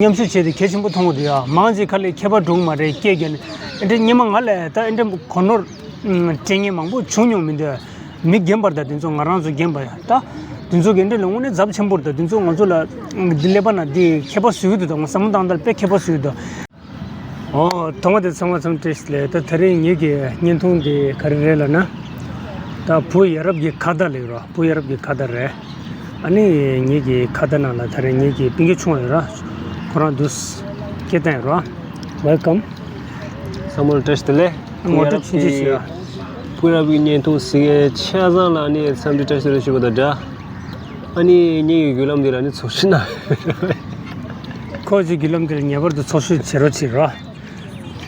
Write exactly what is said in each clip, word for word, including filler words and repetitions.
མཉམ་ཞུགས་བྱས་ཏེ་གལ་ཆེན་པོ་མཐོང་གི་འདུག་ཡ། མང་ཆེ་ཁ་ལས་མཁས་པ་སྒྲུང་མ་རེད་སྐད་རྒྱག་ནས་ཨེ་འདྲ་སྔོན་མ་ང་ལས་ད་ཨེ་འདྲ་གོ་ནོར་སྤྲད་མཁན་མང་པོ་བྱུང་མྱོང་མི་འདུག་མི་རྒན་པར་ད་དེ་ཚོ་ང་རང་ཚོ་རྒན་པ་ཡ་ད་དེ་ཚོ་གི་ཨེ་འདྲ་ལ་དངོས་གནས་ཚབས་ཆེན་པོ་རེད། ད་དེ་ཚོ་ང་ཚོ་ལ་འདི་ཀླད་པ་ན་འདི་མཁས་པ་བཟོ་གི་འདུག་ད་ང་བསམ་བློ་བཏང་ད་ལ་དཔེ་མཁས་པ་བཟོ་གི་འདུག་ཨོ། ཐོག་མ་དེ་ཚང་མ་ཚང་བཀྲ་ཤིས་བདེ་ལེགས། ད་དེ་རིང་ངེད་ཀྱི་བརྙན་ཐུང་དེ་ག་རེ་རེད་ལབ་ན། ད་བུ་ཡ་རབས་ཀྱི་ཁ་བརྡ་ལབ་རོ། བུ་ཡ་རབས་ཀྱི་ཁ་བརྡ་རེད། ཨ་ནི་ངེད་ཀྱི་ཁ་བརྡ་ནང་ལ་དེ་རིང་ངེད་ཀྱི་སྤུན་ཀྱག་ཆུང་བ་ཡོད་ར། ཁོ་རང་འདུག་སྐད་བཏང་ཡོད་ར། Welcome། ཚང་མ་ལ་བཀྲ་ཤིས་བདེ་ལེགས། ངོ་སྤྲོད་ཆུང་ཆུང་ཞུ་ཡ། བུ་ཡ་རབས་ཀྱི་བརྙན་ཐུང་གཟིགས་མཁན་ཆ་ཚང་ལ་ཨ་ནི་འཚམས་འདྲི་བཀྲ་ཤིས་བདེ་ལེགས་ཞུ་བ་དང་སྦྲགས། ཨ་ནི་ངེད་ཀྱི་བརྒྱུད་ལམ་འདི་ལ་ནི་ཚོགས་ཞུགས་གནང་། ཁོ་ཚོའི་བརྒྱུད་ལམ་འདི་ལ་ངེས་པར་དུ་ཚོགས་ཞུགས་བྱེད་རོགས་བྱེད་རོགས།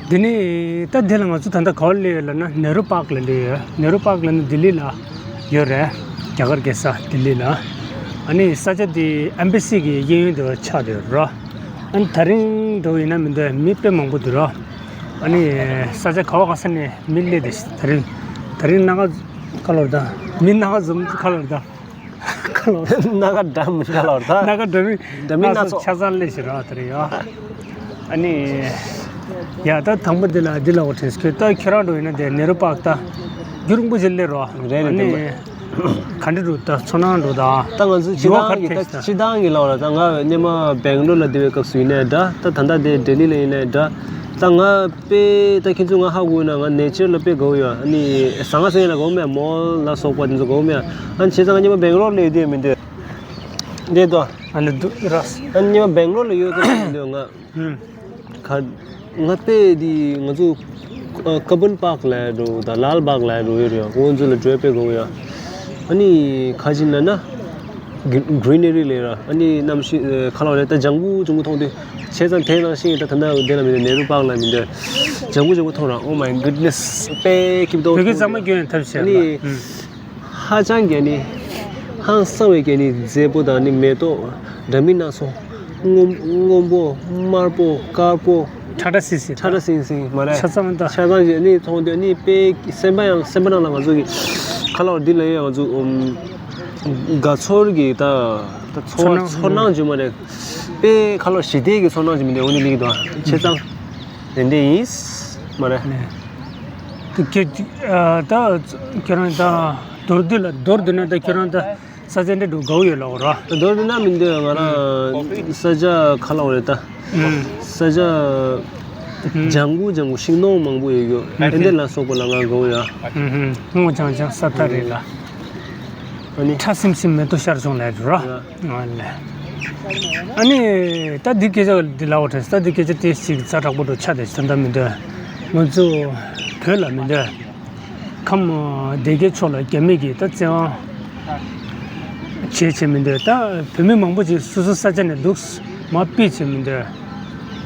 འདི་ནི་ད་འདི་ལ་ང་ཚོ་ད་ལྟ་ག་པར་སླེབས་ཡོད་ལབ་ན་ནེ་རུ་པཱག་ལ་སླེབས་ཡོད། ནེ་རུ་པཱག་ལབ་ན་ལྡི་ལི་ལ་ཡོད་རེད། རྒྱ་གར་རྒྱལ་ས་ལྡི་ལི་ལ། ཨ་ནི་ས་ཆ་འདི་ཨེམ་བྷ་སི་གི་གཡས་གཡོན་དུ་ཆགས་བསྡད་ཡོད་རོ། ཨ་ནི་དེ་རིང་འགྲོ་ཡིན་ན་མི་འདུག་མི་དཔེ་མང་པོ་འདུག་རོ། ཨ་ནི་ས་ཆ་ག་བ་ག་ས་ནས་མི་སླེབས་བསྡད་ཤག་དེ་རིང་། དེ་རིང་སྣ་ཁ་ཁ་ལོར་ད། མི་སྣ་ཁ་འཛོམས་ཁ་ལོར་ད། ཁ་ལོར། སྣ་ཁ་འདྲ་མི་འདྲ་ལོར་ད། སྣ་ཁ་འདྲ་མི། འདྲ་མི་སྣ་སྣ་ཚོགས། ཚོགས་ཆ་ཚང་སླེབས་ཤག་རོ་དེ་རིང་ཡོ། ཨ་ནི། ཡ་ད་དང་པོ་འདི་ལ་འདི་ལ་འོ་དྲན་སྐྱོད་ད་ཁྱོད་རང་འགྲོ་ཡིན་ན་དེ་ནེ་རུ་པཱག་ད། རྒྱུན་རིང་པོ་ཞིག་སླེབས་རོ། རེད་རེད། ཨ་ནི། དེ་མ། ག་འདྲ་འདུག་ད་ཚོར་སྣང་འདུག་ད། ད་ང་ཚོ་སྤྱི་འགྱུར་བ་བཏང་གི་ག་རེ་ད་ཐེབས་ཤག་ད། སྤྱི་བཏང་གི་ལབ་ར། ད་ང་སྔོན་མ་སྦེང་ལོར་ལ་བསྡད་པའི་སྐབས་སུ་ཡིན་ནའི་འདྲ། ད་ད་ལྟ་དེ་ལྡི་ལི་ལ་ཡིན་ནའི་འདྲ། ད་ང་དཔེ་ད་ཁྱེད་ཚོ་ང་ཧ་གོ་ན་ང་ནེ་ཅར་ལ་དཔེ་དགའ་བོ་ཡོད། ཨ་ནི་ཟ་ཁང་ཟ་ཡ་ལ་དགའ་བོ་མེད། མོལ་ལ་སོགས་པ་དེ་ཚོ་དགའ་བོ་མེད། ཨ་ནི་བྱས་ཙང་ང་སྔོན་མ་སྦེང་ལོར་ལ་ཡོད་དུས་མི་འདོད། འདི་དོ། ཨ་ནི་འདུག་ར། ཨ་ནི་སྔོན་མ་སྦེང་ལོར་ལ་ཡོད་སྐབས་སུ་མི་འདོད་ང་། ཧུམ། ག་ང་དཔེ་འདི་ང་ཚོ་ཨ་ཀ་བུན་པཱག་ལ་འགྲོ་དང་ལཱལ་བཱག་ལ་འགྲོ་ཡོད་རེད། འོ་ཚོ་ལ་འགྲོ་དཔེ་དགའ་བོ་ཡོད། ཨ་ནི་ག་ཅི་ན་ན། གྷི་རི་ནེ་རི་ལབ་ར། ཨ་ནི་གནམ་གཤིས་ཨ་ཁ་ལོ་རེད་ད། ལྗང་གུ་ལྗང་གུ་མཐོང་དུས། བྱས་ཙང་དེ་ནང་བཞིན་ད་ད་ལྟ་དེ་ལ་མི་འདོད། ནེ་རུ་པཱག་ལ་མི་འདོད། ལྗང་གུ་ལྗང་གུ་མཐོང་ར། Oh my goodness། དཔེ་སྐྱིད་པོ་བོད་སྐད་གཙང་མ་སྐྱོན་ཡང་ཐབས་ཤེས་ཨ་ནི། ལ། ཧུམ། ཧ་ཅང་གི་ནི། ཧང་སང་བའི་གི་ནི་མཛེས་པོ་དང་ནི་མེ་ཏོག་འདྲ་མིན་སྣ་ཚོགས། སྔོན་སྔོན་པོ་དམར་པོ་དཀར་པོ། ཁྲ་ཁྲ་སིལ་སིལ། ཁྲ་ཁྲ་སིལ་སིལ་མ་རེད། ཆ་ཚང་ད། ཆ་ཚང་གི་ནི་མཐོང་དུས་ནི་དཔེ་སེམས་པ་ཡང་སེམས་པ་ནང་ལ་ང་ཚོ་གི་ཁ་ལོ་འདི་ལ་ཡང་ང་ཚོ་ཨུམ། དགའ་ཚོར་གི་ད་ད་ཚོར་ཚོར་སྣང་ཚོར་སྣང་བྱུང་མ་རེད། དཔེ་ཁ་ལོ་ཞི་བདེ་གི་ཚོར་སྣང་བྱུང་མི་འདུག་འོ་ནི་ལིག་དང་ཆ་ཚང་། དེ་འདྲ་ཡིན། མ་རེད། ནས། དེ་ཁྱེད་ཀྱི་ཨ་ད་ཁྱེད་རང་ད་མདོར་བསྡུས་ལ་མདོར་བསྡུས་ན་ད་ཁྱེད་རང་ད་ས་ཆ་འདྲ་འགྲོ་དགའ་བོ་ཡོད་ལབ་ར། མདོར་བསྡུས་ན་མི་འདོད། ང་རང་ས་ཆ་ཁ་ལོ་རེད་ད། ཨུམ། ས་ཆ་ཨུམ། ལྗང་གུ་ལྗང་གུ་ཤིང་སྡོང་མང་པོ་ཡོད་ཡོད། ཨུམ། ཨེ་འདི་ལ་སོགས་པ་ལ་ང་དགའ་བོ་ཡོད། ཨུམ། སྔོ་ལྗང་ལྗང་ས་ཐག་རིང་ལ། ཨ་ནི། ཁྲ་སིམ་སིམ་མེ་ཏོག་ཤར་བྱུང་ལབ་ར། ཡ། ཨ་ནི། ད་འདི་སྐད་ཆ་འདི་ལབ་པ་དྲན། ད་འདི་སྐད་ཆ་དེ་ཞིག་ཛ་དྲག་པོ་འགྲོ་ཆ་དེ་ཞིག་ད་ལྟ་མི་འདོད། ང་ཚོ་བོད་ལ་མི་འདོད། ཁམས་སྡེ་དགེ་ཕྱོགས་ལ་རྒྱ་མི་གིས་ད་བཙན་དབང་བྱེད་བྱེད་མི་འདོད། ད་བོད་མི་མང་པོ་ཅིག་སོ་སོ་ས་ཆ་ནས་འདུག་མར་ཕུད་བྱེད་མི་འདོད།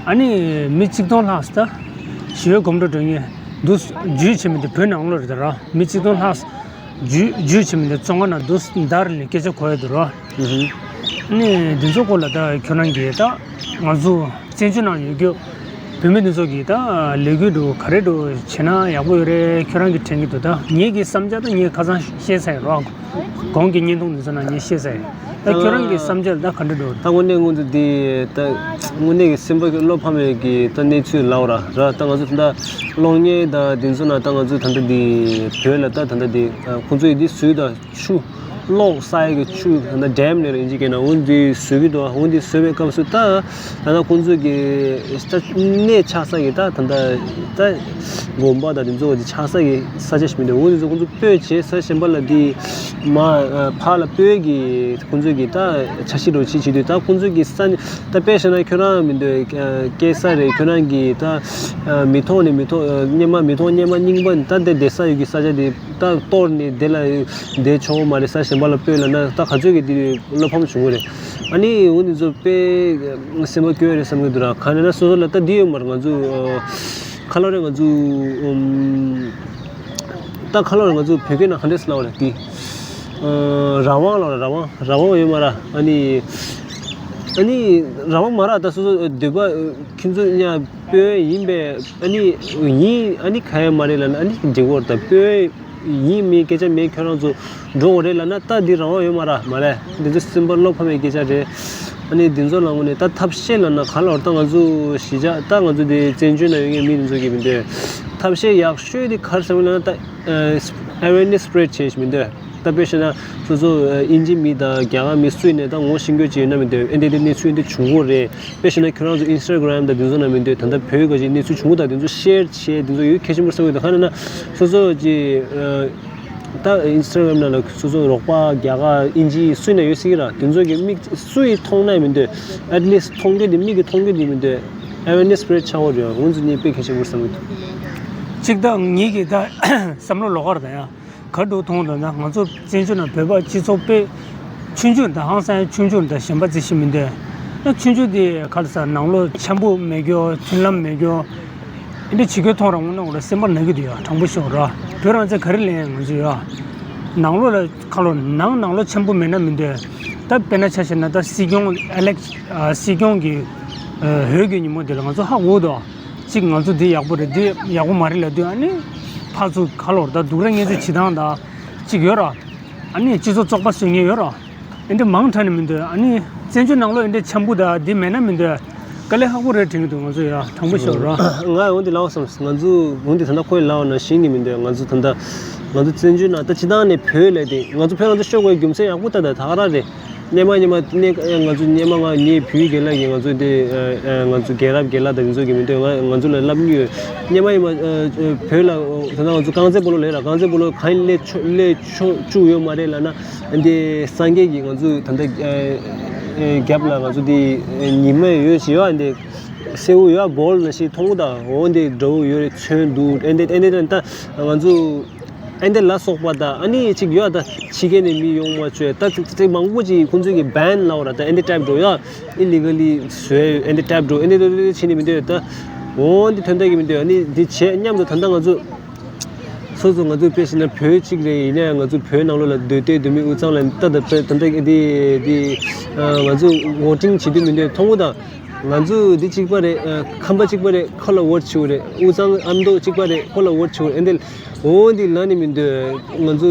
ཨ་ནི་མི་གཅིག་སྟོང་ལྷག་ད་ཞི་བའི་གོམ་བགྲོད་འགྲོ་མཁན་འདུག་འཇུ་བྱེད་མི་འདོད། བོད་ནང་ལོགས་རེད་ད་ར། མི་གཅིག་སྟོང་ལྷག་འཇུ་འཇུ་བྱེད་མི་འདི་བཙོན་ཁང་ནང་དུ་འདར་ནས་སྐད་ཆ་གོ་ཡ་འདུག་རོ། ཨུ་ཧུ། ནི་འདི་ཚོ་སྐོར་ལ་ད་ཁྱོད་རང་གིས་ད་ང་ཚོ་བཙན་བྱོལ་ནང་ཡོད་རྒྱུ་བོད་མི་འདི་ཚོ་གིས་ད་ལས་འགུལ་འགྲོ་ག་རེ་འགྲོ་བྱེད་ན་ཡག་པོ་ཡོད་རེད། ཁྱོད་རང་གིས་དྲན་གྱི་འདུག་ད་ངེད་ཀྱི་བསམ་འཆར་ད་ངས་ཁ་སང་བཤད་ཚར་ཡོད་རོ། གོང་གི་བརྙན་ཐུང་འདི་ཚོ་ནང་ངས་བཤད་ཚར་ཡོད། ད་ཁྱོད་རང་གི་བསམ་འཆར་ད་ག་འདྲ་འདུག་ད་དངོས་གནས་དངོས་འདུག་འདི་ད་དངོས་གནས་ཀྱི་སེམས་པ་གི་བློ་ཕམ་ཡས་ཀྱི་ད་གནས་ཚུལ་ལབ་ར་ར། ད་ང་ཚོ་ད་ལྟ་གློག་བརྙན་ད་འདི་ཚོ་ནང་ད་ང་ཚོ་ད་ལྟ་འདི་བོད་ལ་ད་ད་ལྟ་འདི་ཁོང་ཚོ་ཡི་འདི་བཟོས་ད་ཆུ་གློག་བསགས་ཡས་ཀྱི་ཆུ་ད་ལྟ་ཌེམ་ལས་ར་ཡིན་གཅིག་གི་ན་འོ་འདི་བཟོས་ཀྱི་འདུག་འོ་འདི་བཟོས་པའི་སྐབས་སུ་ད་ད་ལྟ་ཁོང་ཚོ་གི་ད་གནས་ཆགས་ས་གི་ད་ད་ལྟ་ད་དགོན་པ་ད་འདི་ཚོ་འདི་ཆགས་ས་གི་ས་ཆ་ཞིག་མི་འདུག་འོ་འདི་ཚོ་ཁོང་ཚོ་སྤོས་བྱས་ས་གཞན་པ་ལ་འདི། མ། ཨ། ཕར་ལ་སྤོས་ཀྱི་ཁོང་ཚོས་ཀྱི་ད་འཆར་གཞི་འདྲ་བོ་ཅིག་བྱེད་དུས་ད་ཁོང་ཚོས་ཀྱི་ས་ནི་ད་དཔེ་བཞག་ན་ཁྱོད་རང་མི་འདོད། ཨ། སྐྱེས་ས་རེད། ཁྱོད་རང་གི་ད། ཨ། མི་ཐོག་ནས་མི་ཐོག་ཨ། སྔོན་མ་མི་ཐོག་སྔོན་མ་རྙིང་པ་ནི་ད་དེ་བསྡད་ས་ཡོད་ཀྱི་ས་ཆ་དེ་ད་གཏོར་ནས་དེ་ལ་བསྡད་ཆོག་མ་རེད། ས་གཞན་པ་ལ་སྤོས་ལབ་ན་ད་ག་ཚོད་ཀྱི་དེ་བློ་ཕམ་བྱུང་གི་རེད། ཨ་ནི་འོ་འདི་ཚོ་དཔེ་སེམས་པ་སྐྱོ་བ་རེད་བསམ་གྱི་འདུག་ར། གང་ཡིན་ན་སོ་སོ་ལ་ད་འདི་ཡོད་མ་རེད། ང་ཚོ་ཨ། ཁ་ལོ་རེད། ང་ཚོ་ཨམ། ད་ཁ་ལོ་རེད། ང་ཚོ་བོད་སྐད་ནང་ག་འདྲས་ལབ་པ་རེད་དེ། ཨ། རང་དབང་ལབ་པ་རེད། རང་དབང་། རང་དབང་ཡོད་མ་རེད། ཨ་ནི། ཨ་ནི་རང་དབང་མ་རེད། ད་སོ་སོ་འདོད་པ་ཁྱིམ་ཚང་ཡང་དཔོན་ཡིན་པས། ཨ་ནི་ཡིན། ཨ་ནི་ག་ཡང་མ་རེད་ལབ་ན་ཨ་ནི་འགྲིག་གི་རེད། ད་དཔོན་ཡིན་མིན་སྐད་ཆ་མེད། ཁྱོད་རང་ཚོ་འགྲོ་དགོས་རེད་ལབ་ན་ད་འདི་རང་དབང་ཡོད་མ་རེད། མ་རེད། འདི་ཚོ་སེམས་པ་བློ་ཕམ་པའི་སྐད་ཆ་རེད། ཨ་ནི་འདི་ཚོ་ལ་དངོས་གནས་ད་ཐབས་ཤེས་ལབ་ན་ག་ལ་བར་ད་ང་ཚོ་གཞིས་ཆགས་ད་ང་ཚོ་དེ་བཙན་བྱོལ་ནང་ཡོད་མཁན་མི་འདི་ཚོ་གི་མི་འདོད་ཐབས་ཤེས་ཡག་ཤོས་དེ་ག་རེ་ཟེར་བ་ལབ་ན་ད་awareness spread་བྱེད་ཤེས་མི་འདོད། ད་དཔེ་བཤད་ན་སོ་སོ་ཨིན་ཇི་མི་དང་རྒྱ་གར་མི་སུ་ཡིན་ནའི་ད་ངོ་ཤེས་རྒྱུ་ཅིག་ཡོད་ན་མི་འདོད། ཨེ་འདྲ་དེ་གནས་ཚུལ་འདི་བྱུང་གི་རེད། དཔེ་བཤད་ན་ཁྱོད་རང་ཚོ་Instagram་དང་འདི་ཚོ་ན་མི་འདོད། ད་ལྟ་བོད་ག་ཅིག་གནས་ཚུལ་བྱུང་གི་ད་འདི་ཚོ་ཤེར་བྱེད་འདི་ཚོ་ཡོད་གལ་ཆེན་པོ་བསམ་གི་འདུག་ག་རེ་ན་སོ་སོ་ཅིག་ད་Instagram་ནང་ལ་སོ་སོ་རོགས་པ་རྒྱ་གར་ཨིན་ཇི་སུ་ཡིན་ན་ཡོད་སྲིད་ཀྱི་ར། དེ་ཚོ་གི་མིག་སུ་ཡིས་མཐོང་ན་མི་འདོད། at least་མཐོང་རྒྱུ་དེ་མིག་གིས་མཐོང་རྒྱུ་དེ་མི་འདོད། awareness spread་ཆགས་པ་རེད། ང་ཚོ་གཉིས་དཔེ་གལ་ཆེན་པོ་བསམ་གི་འདུག་གཅིག་ད་ངེད་ཀྱི་ད་བསམ་བློ་ལོགས་ཀར་ད་ཡ། ག་འདྲ་མཐོང་འདུག་ན་ང་ཚོ་བཙན་བྱོལ་ནང་བོད་པ་སྤྱི་ཚོགས་དཔེ་ཆུང་ཆུང་དང་ཧང་སང་ཆུང་ཆུང་དང་གཞན་པ་རྩི་ཤེས་མི་འདུག་ན་ཆུང་ཆུང་དེ་ག་རེ་ཟ་ནང་ལོགས་འཆམ་པོ་མེད་རྒྱུ་མཐུན་ལམ་མེད་རྒྱུ་ཨེ་འདྲ་བྱེད་རྒྱུ་མཐོང་ར་འོང་ན་འོ་ར་སེམས་པ་ན་གི་འདུག་ཡ། དྲང་པོ་ཤོད་ར་བོད་རང་བཙན་ག་རེ་ལེན་ང་ཚོ་ཡ་ནང་ལོགས་ལ་ཁ་ལོ་ནང་ནང་ལོགས་འཆམ་པོ་མེད་ན་མི་འདུག་ད་དཔེར་ན་ཆ་བཞག་ན་ད་སྲིད་སྐྱོང་ཨ་ལེག་སྲིད་སྐྱོང་གི་འོས་ཀྱི་ཉིན་མོ་དེ་ལ་ང་ཚོ་ཧ་གོ་འདུག་གཅིག་ང་ཚོ་འདི་ཡག་པོ་རེད་འདི་ཡག་པོ་མ་རེད་ལབ་དུས་ཨ་ནི་ཕར་ཚུར་ག་ལོར་ད་སྡུག་ར་ངན་ཚོ་བྱེད་སྟངས་ད་གཅིག་ཡོད་ར། ཨ་ནི་སྤྱི་ཚོགས་བཙོག་པ་བཟོ་མཁན་ཡོད་ར། ཨེ་འདྲ་མང་དྲགས་ནི་མི་འདུག་ཨ་ནི་བཙན་བྱོལ་ནང་ལོགས་ཨེ་འདྲ་འཆམ་པོ་ད་འདི་མེད་ན་མི་འདུག་དཀའ་ལས་ཁག་པོ་རེད་དྲན་གི་འདུག་ང་ཚོ་ཡ་དྲང་པོ་ཤོད་ར། ང་འོན་ཏེ་ལབ་བསམ་ང་ཚོ་འོན་ཏེ་ད་ལྟ་ཁོས་ལབ་ན་ཤེས་ཀྱི་མི་འདུག་ང་ཚོ་ད་ལྟ་ང་ཚོ་བཙན་བྱོལ་ནང་ད་སྤྱི་བཏང་ནས་བོད་ལས་དེ་ང་ཚོ་བོད་ང་ཚོ་ཤོད་དགོས་རྒྱུ་མཚན་ཡག་པོ་ད་ད་ད་ག་ར་རེད། སྙེ་མ་སྙེ་མ་སྙེ་ང་ཚོ་སྙེ་མ་ང་ངའི་བུའི་རྒན་ལགས་ཀྱིས་ང་ཚོ་དེ་ང་ཚོ་རྒན་རབས་རྒན་ལགས་དང་དེ་ཚོ་གི་མི་འདོད་ང་ང་ཚོ་ལ་ལབ་མྱོང་ཡོད། སྙེ་མ་སྙེ་མ་བོད་ལ་ད་ང་ཚོ་རྐང་རྩེད་སྤོ་ལོ་ལས་ར་རྐང་རྩེད་སྤོ་ལོ་གང་ལས་ཆོག་ལས་ཆོག་བཅུག་ཡོད་མ་རེད་ལབ་ན་འདི་སངས་རྒྱས་ཀྱིས་ང་ཚོ་ད་ལྟ་རྒྱབ་ལ་ང་ཚོ་དེ་ཉི་མ་ཡོད་ཞེས་ཡོད་འདི་སེའུ་ཡོད་བོལ་ན་ཞིག་མཐོང་གི་ད་འོ་འདི་འདྲ་བོ་ཡོད་རེད་ཚོན་འདུག་ཨེ་འདི་ཨེ་འདི་ད་ང་ཚོ། ཨེ་འདི་ལ་སོགས་པ་དང་ཨ་ནི་གཅིག་ཡོད་ད་ཕྱི་རྒྱལ་ནས་མི་ཡོང་མ་བཅོས་ད་ཅིག་ཅིག་མང་པོ་ཅིག་ཁོང་ཚོས་ཀྱི་བན་ལབ་ར་ད་ཨེ་འདི་ཊའིབ་འགྲོ་ཡ་ཨི་ལི་གལ་ལི་བཟོས་ཨེ་འདི་ཊའིབ་འགྲོ་ཨེ་འདི་འདི་འདི་བྱེད་ནི་མི་འདོད་ད་འོ་འདི་དོན་དག་གི་མི་འདོད་ཨ་ནི་འདི་བྱས་མཉམ་དུ་ད་ལྟ་ང་ཚོ་སོ་སོ་ང་ཚོ་དཔེ་བྱས་ན་བོད་གཅིག་རེད་ཡིན་ན་ང་ཚོ་བོད་ནང་ལོགས་ལ་སྡོད་སྡོད་སྡོད་མི་དབུས་གཙང་ལ་ད་ད་དཔེ་ད་ལྟ་འདི་འདི་ང་ཚོ་ཝོ་ཊིང་བྱེད་དུས་མི་འདོད་མཐོང་གི་ད། ང་ཚོ་འདི་གཅིག་པ་རེད། ཨ། ཁམས་པ་གཅིག་པ་རེད། ཁོ་ལ་ཝོ་ཊི་ཞུ་རེད། དབུས་གཙང་ཨ་མདོ་གཅིག་པ་རེད། ཁོ་ལ་ཝོ་ཊི་ཞུ་རེད། ཨེ་འདི་འོ་འདི་ལ་ནི་མི་འདོད། ང་ཚོ་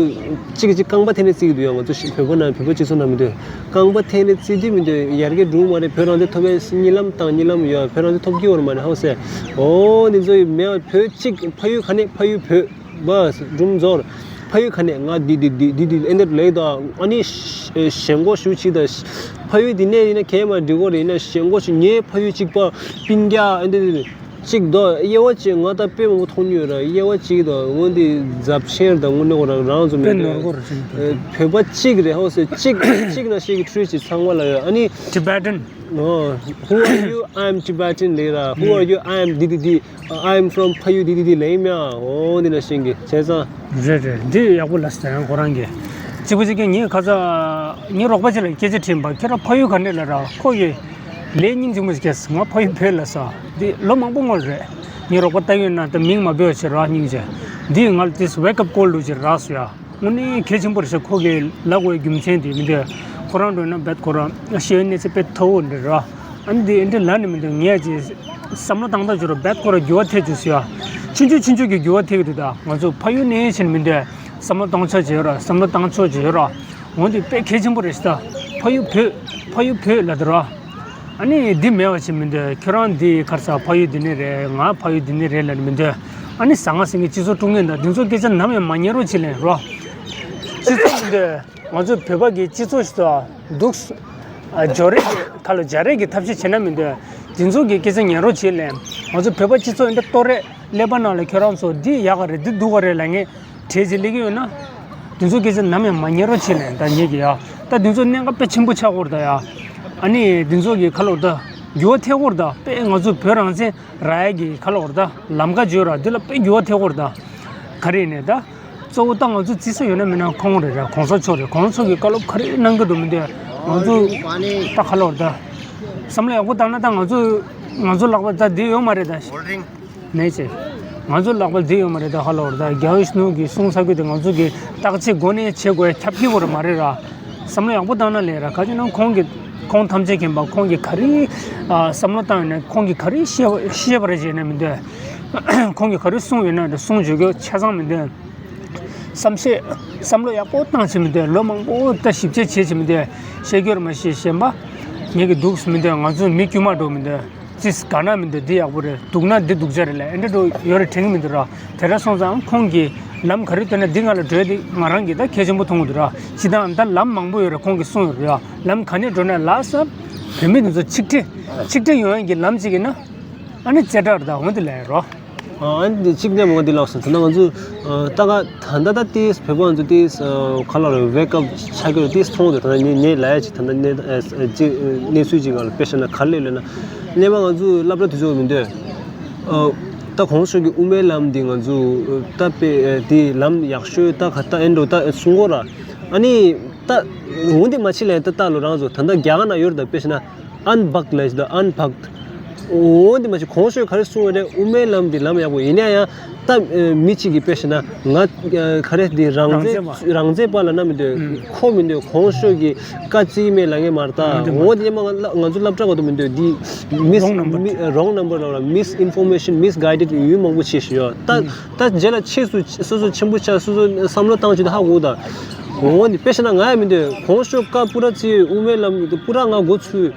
གཅིག་གཅིག་རྐང་པ་འཐེན་ནས་བརྩི་གི་འདུག་ཡ། ང་ཚོ་བོད་པ་ན་བོད་པ་སྤྱི་ཚོགས་ན་མི་འདོད། རྐང་པ་འཐེན་ནས་བརྩི་དུས་མི་འདོད། ཡར་རྒྱས་འགྲོ་མ་རེད། བོད་རང་བཙན་ཐོབ་པའི་གཉིད་ལམ་དང་གཉིད་ལམ་ཡོད། བོད་རང་བཙན་ཐོབ་ཀྱི་ཡོད་མ་རེད་ཧ་གོ་སོང་། འོ་འདི་ཚོ་ཡི་མེད་བོད་གཅིག་ཕ་ཡུལ་ག་ནས་ཕ་ཡུལ་བོད། བ་སྒྲུང་རྫོགས། ཕ་ཡུལ་ག་ནས་ང་འདི་འདི་འདི་འདི་འདི་ཨེ་འདྲ་ལས་དང་ཨ་ནི་ཞེན་ཁོག་ཞུ་ཅིག་དང་ཕ་ཡུལ་འདི་ནས་ཡིན་ན་གས་མ་འགྲིག་གོ་རེད་ཡིན་ན་ཞེན་ཁོག་ཞུ་ངའི་ཕ་ཡུལ་གཅིག་པ་སྤུན་ཀྱག་ཨེ་འདྲ་འདི་གཅིག་དོ་དབྱེ་བ་གཅིག་ང་ད་དཔེ་མང་པོ་མཐོང་མྱོང་ར་དབྱེ་བ་གཅིག་དང་ངོ་འདི་འཛབ་ཆེན་དང་དངོས་གནས་ཁོ་རང་རང་ཚོ་མི་འདྲ་བོད་པ་གཅིག་རེད་ཧོ་སེ་གཅིག་གཅིག་ན་ཤེས་ཀྱི་འཕྲུལ་ཅིག་ཚང་མ་ལ་ཡོད་ཨ་ནི་Tibetan. Oh, who are you? I'm Tibetan ལས་ར། Who are you? I'm འདི་འདི་འདི། I'm from ཕ་ཡུལ་འདི་འདི་འདི་ལེན་མེད་ཨ། འོ་འདི་ན་ཤེས་གི་བྱས་ཙང་། རེད་རེད། འདི་ཡག་པོ་ལ་ཟེར་ཡང་ཁོ་རང་གི་གཅིག་པུ་གཅིག་གི་ངའི་ཁ་ཚ་ངའི་རོགས་པ་ཅིག་ལ་སྐད་ཆ་དྲིས་པ་ཁྱེད་རང་ཕ་ཡུལ་ག་འདྲས་ལ་ར་ཁོ་གི་ལས་སྙིང་རྗེ་མོ་ཞིག་སྐྱེས་ང་ཕ་ཡུལ་བོད་ལ་ས་འདི་ལོ་མང་པོ་སྔོན་རེད། ངའི་རོགས་པ་ལྟ་ཡོད་ན་ད་མིང་མ་འབོད་ཕྱིར་ར་སྙིང་རྗེ་འདི་ང་ལ་ཏིས་wake up call ལུ་ཅིག་རག་སོ་ཡ། དངོས་གནས་གལ་ཆེན་པོ་རེད་ཤག་ཁོ་གི་ལབ་དགོས་རྒྱུ་མཚན་དེ་མི་འདུག་ཁོ་རང་འགྲོ་ན་རྦད་ཁོ་རང་ཤེས་ཡོན་གནས་ཚད་དཔེ་མཐོ་བོ་འདྲ་ར། ཨ་ནི་དེ་འདྲ་ལབ་ནི་མི་འདུག་ངས་ཅིག་བསམ་བློ་བཏང་སྟངས་བྱོས་ར་རྦད་ཁོ་རང་འགྱུར་བ་ཐེབས་བཅུག་ཟེར་ཡ། ཆུང་ཆུང་ཆུང་ཆུང་གི་འགྱུར་བ་ཐེབས་ཀྱི་འདུག་ད་ང་ཚོ་ཕ་ཡུལ་ནས་ཕྱིན་མི་འདུག་བསམ་བློ་གཏོང་ཕྱོགས་བྱོས་ར་བསམ་བློ་བཏང་ཕྱོགས་བྱོས་ར། འོན་ཏེ་དཔེ་གལ་ཆེན་པོ་རེད་ཤག་ད་ཕ་ཡུལ་བོད་ཕ་ཡུལ་བོད་ལབ་དུས་ར། ཨ་ནི་འདི་མེད་པ་ཞིག་མི་འདུག་ཁྱོད་རང་འདི་ག་རེ་ཟ་ཕ་ཡུལ་འདི་ནས་རེད་ང་ཕ་ཡུལ་འདི་ནས་རེད་ལབ་མི་འདུག་ཨ་ནི་ཟང་ངེ་ཟིང་ངེ་སྤྱི་ཚོགས་དཀྲུག་མཁན་དང་འདི་ཚོ་སྐད་ཆ་ནམ་ཡང་མ་ཉན་རོགས་བྱེད་ལེན་རོགས། སྤྱི་ཚོགས་འདི་ང་ཚོ་བོད་པ་གི་སྤྱི་ཚོགས་ཤིག་ཏུ་འདུག་ཨ་འབྱོར་རེས་ཀྱི་ཁ་ལ་འབྱོར་རེས་ཀྱི་ཐབས་ཤེས་བྱེད་ན་མི་འདུག་འདི་ཚོ་གི་སྐད་ཆ་ཉན་རོགས་བྱེད་ལེན། ང་ཚོ་བོད་པ་སྤྱི་ཚོགས་འདི་ལྟོ་རེད་ཀླད་པ་ནང་ལ་ཁྱོད་རང་ཚོ་འདི་ཡག་ག་རེད་འདི་སྡུག་ག་རེད་ལབ་མཁན། གྲས་ཅིག་སླེབས་ཀྱི་ཡོད་ན། དེ་ཚོ་སྐད་ཆ་ནམ་ཡང་མ་ཉན་རོགས་བྱེད་ལེན་ད་ངེད་ཀྱི་ཡ། ད་དེ་ཚོ་གནད་འགག་དཔེ་ཆེན་པོ་ཆགས་ཀྱི་ཡོད་རེད་ད་ཡ། ཨ་ནི་དེ་ཚོ་གི་ཁ་ལོ་ད་འགྱུར་བ་ཐེབས་ཀྱི་ཡོད་རེད་ད་དཔེ་ང་ཚོ་བོད་རང་བཙན་རག་ཡ་གི་ཁ་ལོ་རེད་ད་ལམ་ཁ་བརྗོད་ར་འདི་ལ་དཔེ་འགྱུར་བ་ཐེབས་ཀྱི་ཡོད་རེད་ད། ག་རེ་ཡིན་ནས་ད། གཙོ་བོ་ད་ང་ཚོ་བརྩི་ས་ཡོད་ན་མེད་ན་ཁོང་རེད་ར་གོང་ས་མཆོག་རེད། གོང་ས་མཆོག་གི་བཀའ་སློབ་ག་རེ་གནང་གི་འདུག་མི་འདུག་ང་ཚོ་ད་ཁ་ལོ་རེད་ད། བསམ་བློ་ཡག་པོ་བཏང་ན་ད་ང་ཚོ་ང་ཚོ་ལག་པ་ད་འདི་ཡོད་མ་རེད་ད། ནས་ཅེ། ང་ཚོ་ལག་པ་འདི་ཡོད་མ་རེད་ད་ཧ་ལོ་ར་ད་རྒྱལ་བ་ཡིད་བཞིན་ནོར་བུ་གིས་གསུངས་ཚར་རྒྱུ་དེ་ང་ཚོ་གི་བརྟག་དཔྱད་འགོ་ནས་བྱེད་དགོས་ཁྱབ་ཀྱི་བོ་ར་མ་རེད་ར། བསམ་བློ་ཡག་པོ་བཏང་ན་ལས་ར་ག་ཅི་ན་ཁོང་གི་ཁོང་ཐམས་ཅད་མཁྱེན་པ་ཁོང་གི་ག་རེ་ཨ་བསམ་བློ་བཏང་ཡོད་ན་ཁོང་གི་ག་རེ་ཤེས་པ་ཤེས་པ་རེད་ཅེ་ན་མི་འདོད། ཁོང་གི་ག་རེ་གསུངས་ཡོད་ན་གསུངས་བརྗོད་རྒྱུ་ཆ་ཚང་མི་འདོད། བསམ་ཤེས། བསམ་བློ་ཡག་པོ་བཏང་བྱེད་མི་འདོད་ལོ་མང་པོ་ལྟ་ཞིབ་དཔྱད་བྱེད་བྱེད་མི་འདོད་ཤེས་རྒྱུར་མ་ཤེས་གཞན་པ། ངེད་ཀྱི་འདུག་མི་འདོད། ང་ཚོ་མི་དཀྱུས་མ་འགྲོ་མི་འདོད། ཅིས་ག་ན་མི་འདོད། འདི་ཡག་པོ་རེད། སྡུག་ན་འདི་སྡུག་ཅག་རེད་ལ། ཨེ་འདྲ་འགྲོ་ཡོད་རེད་དྲན་གི་མི་འདུག་ར། དེ་འདྲ་སོང་ཙང་ཁོང་གིས་ལམ་ག་རེ་སྟོན་ན་འདི་ང་ལ་འགྲོ་ཡ་འདི་ང་རང་གིས་ད་གལ་ཆེན་པོ་མཐོང་གི་འདུག་ར། སྤྱིར་བཏང་ད་ལམ་མང་པོ་ཡོད་རེད། ཁོང་གིས་གསུངས་ཡོད་རེད་ཡ། ལམ་ག་ནས་འགྲོ་ན་ལ་ས་བོད་མི་འདི་ཚོ་ཆིག་སྒྲིལ་ཆིག་སྒྲིལ་ཡོང་ཡ་གི་ལམ་ཅིག་ཡིན་ན་ཨ་ནི་ཅེ་དྲག་རེད། ད་འོན་ཏེ་ལས་རོ། ཨ་ནི་གཅིག་ནས་མོ་འདི་ལགས་སོ། ད་ང་ཚོ་ད་ག་ད་ད་ད་ཏིས་བོད་པ་ང་ཚོ་ཏིས་ཁ་ལག་རེ་wake up ཆགས་ཀྱི་རེད། ཏིས་མཐོང་འདུག་ད་ནས་ནས་ལ་ཡ་ཅིག་ད་ད་ནས་གནས་ཚུལ་ཅིག་ང་ལ་དཔེ་བཤད་ན་ག་ལེ་ལེ་ན་སླེབས་པ་ང་ཚོ་སློབ་གྲྭ་དུས་ཚོད་མི་འདོད། ད་གོང་ཞུས་ཀྱི་དབུ་མའི་ལམ་འདི་ང་ཚོ་ད་དཔེ་དེ་ལམ་ཡག་ཤོས་ད་ག་ད་ཨེ་འགྲོ་ད་གསུང་གོ་ར། ཨ་ནི་ད་འོན་ཏེ་མ་ཕྱི་ལན་ད་ད་ལོ་རང་ཚོ་ད་ད་རྒྱ་གར་ན་ཡོད་རེད། ད་དཔེ་བཤད་ན། ཨན་བག་ལས་ད་ཨན་བག་འོ་འདི་མ་ཞིག་གོང་ཤོས་ག་རེ་གསུང་བ་རེད། དབུ་མའི་ལམ་འདི་ལམ་ཡག་པོ་ཡིན་ན་ཡང་ད་མི་གཅིག་གིས་དཔེ་བཤད་ན་ང་ག་རེ་འདི་རང་རང་བཙན་བཙན་པ་རང་བཙན་པ་ལ་ན་མི་འདོད། ཁོ་མི་འདོད། གོང་ཤོས་ཀྱི་བཀའ་བརྩི་མེད་ལ་ངས་མར་ད་འོ་འདི་ཉི་མ་ང་ང་ཚོ་སློབ་གྲྭ་ག་དུ་མི་འདོད། འདི་མིས་wrong number མི་wrong number ལ་misinformation misguided ཡུལ་མང་པོ་བྱས་ཤི་ཡོད་ད། ད་རྗེས་ལ་ཆེས་སུ་སོ་སོ་ཆེན་པོ་ཆགས། སོ་སོ་བསམ་བློ་བཏང་བྱེད་དུ་ཧ་གོ་ད། འོ་འདི་དཔེ་བཤད་ན་ང་ཡང་མི་འདོད། གོང་ཤོས་བཀའ་པུ་ར་བརྩི་དབུ་མའི་ལམ་པུ་ར་ང་མགོ་ཚུད།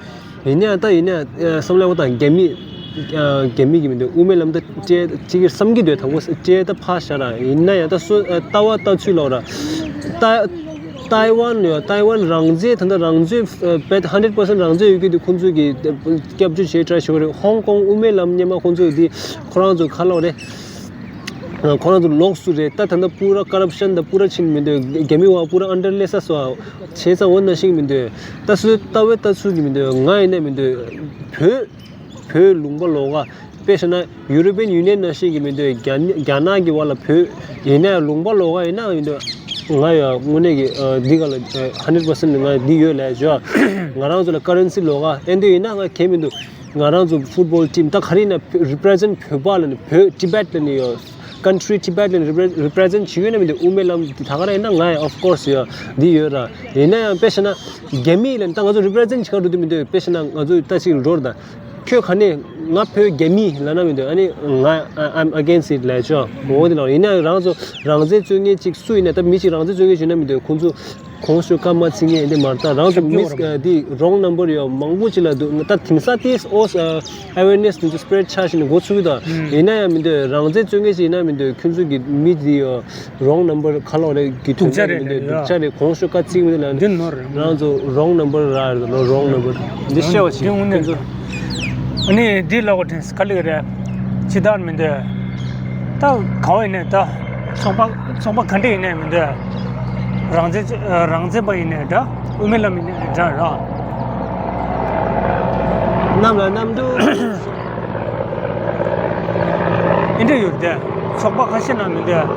ཡིན་ཡང་ད་ཡིན་ཡང་བསམ་བློ་བཏང་། རྒྱ་མི་རྒྱ་མི་གི་མི་འདུག་དབུ་མའི་ལམ་ད་སྤྲད་ཅིག་བསམ་གྱི་འདུག་དང་པོ་སྤྲད་ད་ཕ་ཤ་ར་ཡིན་ན་ཡང་ད་སོ་ལྟ་བ་ལྟ་ཚུལ་ལོག་ར། ད་ཏའི་ཝན་ཡོད། ཏའི་ཝན་རང་བཙན་ད་ད་རང་བཙན་བེད་hundred percent རང་བཙན་ཡོད་ཀྱི་འདུག་ཁོང་ཚོས་ཀྱི་སྐྱབས་བཅོལ་བྱེད་try བྱེད་ཀྱི་རེད། ཧོང་ཀོང་དབུ་མའི་ལམ་སྔོན་མ་ཁོང་ཚོས་འདི་ཁོ་རང་ཚོ་ག་ལོག་རེད། ཁོ་རང་ཚོ་ལོགས་སུ་རེད། ད་ད་ལྟ་པུ་ར་ཀ་རབ་ཤན་ད་པུ་ར་ཕྱིན་མི་འདུག་རྒྱ་མི་བ་པུ་ར་ཨན་ཌར་ལེ་ས་སོ་བྱས་ཙང་འོ་ན་ཤིང་མི་འདུག་ད་སུ་ལྟ་བའི་ལྟ་ཚུལ་གྱི་མི་འདུག་ང་ཡིན་ན་མི་འདུག་བོད་བོད་ལུང་པ་ལོགས་ཀ་དཔེ་བཤད་ན་ཡུ་རོ་པན་ཡུ་ནི་ཡན་ན་ཤིང་གི་མི་འདུག་རྒྱ་རྒྱ་ནག་གི་བ་ལ་བོད་ཡིན་ན་ལུང་པ་ལོགས་ཀ་ཡིན་ན་མི་འདུག་ང་ཡ་དངོས་གནས་ཀྱི་འདི་ག་ལ་hundred percent ང་འདི་ཡོད་ལས་བྱོས། ང་རང་ཚོ་ལ་ཀ་རན་སི་ལོགས་ཀ་ཨེ་འདི་ཡིན་ན་ང་གལ་མི་འདུག་ང་རང་ཚོ་ཕུཊ་བོལ་ཊིམ་ད་ག་རེ་ཡིན་ན་རི་པི་རི་ཛེན་བོད་པ་ལ་ནི་བོད་ཊི་བེཊ་ལ་ནི་ཡོད། ཀན་ཊི་རི་ཊི་བེཊ་ལ་ནི་རི་པི་རི་ཛེན་བྱེད་ཡོད་ན་མི་འདུག་དབུ་མའི་ལམ་འདི་ད་ག་རེ་ཡིན་ན་ང་ཡང་of course ཡོད་འདི་ཡོད་ར། ཡིན་ན་ཡང་དཔེ་བཤད་ན་རྒྱ་མི་ལ་ནི་ད་ང་ཚོ་རི་པི་རི་ཛེན་བྱེད་ག་འགྲོ་འདི་མི་འདུག་དཔེ་བཤད་ན་ང་ཚོ་ད་ཅིག་འགྲོ་ར་ད་ཁྱོད་ག་ནས་ང་བོད་རྒྱ་མི་ལ་ན་མི་འདུག་ཨ་ནི་ང་I'm against it ལས་ཆོག་འོ་འདི་ལ་ཡིན་ན་རང་ཚོ་རང་བཙན་རྩོད་མཁན་ཅིག་སུ་ཡིན་ན་ད་མི་ཅིག་རང་བཙན་རྩོད་མཁན་བྱེད་ན་མི་འདུག་ཁོང་ཚོ། གོང་ཞུས་བཀའ་མ་བརྩི་ངེས་འདི་མར་ལྟ་རང་ཚོ་མིས་འདི་wrong number ཡོད་མང་པོ་ཅིག་ལ་འདུག་ད་དེང་སང་དེ་ཨོ་awareness འདི་ཚོ་spread ཆགས་ཤིང་འགོ་ཚུགས་ད། ཡིན་ན་ཡང་མི་འདུག་རང་བཙན་རྩོད་མཁན་ཞིག་ཡིན་ན་མི་འདུག་ཁྱོད་ཚོ་གི་མི་འདི་ཡོད་wrong number ཁ་ལོག་རེ་གི་དོན་ཚན་རེ་མི་འདུག་སྡུག་ཅག་རེ་གོང་ཞུས་བཀའ་བརྩི་མི་འདུག་ལ་འདི་ནོར་རང་ཚོ་wrong number ར་རེད་ལོ་wrong number འདི་ཤེས་བ་ཞིག་ཁྱོད་ཚོ། ཨ་ནི་འདི་ལ་གོ་དྲན་ག་ལེ་རེད། ཅི་ལྟར་མི་འདོད། ད་ག་བ་ཡིན་ནའི་ད་ཚོགས་པ་ཚོགས་པ་ག་འདྲ་ཡིན་ནའི་མི་འདོད། རང་བཙན་རང་བཙན་པ་ཡིན་ནའི་འདྲ། དབུ་མའི་ལམ་ཡིན་ནའི་འདྲ་ར། གནམ་ལ་གནམ་འདུག་ཨེ་འདྲ་ཡོད་དེ། ཚོགས་པ་ཁ་ཤས་ན་མི་འདོད།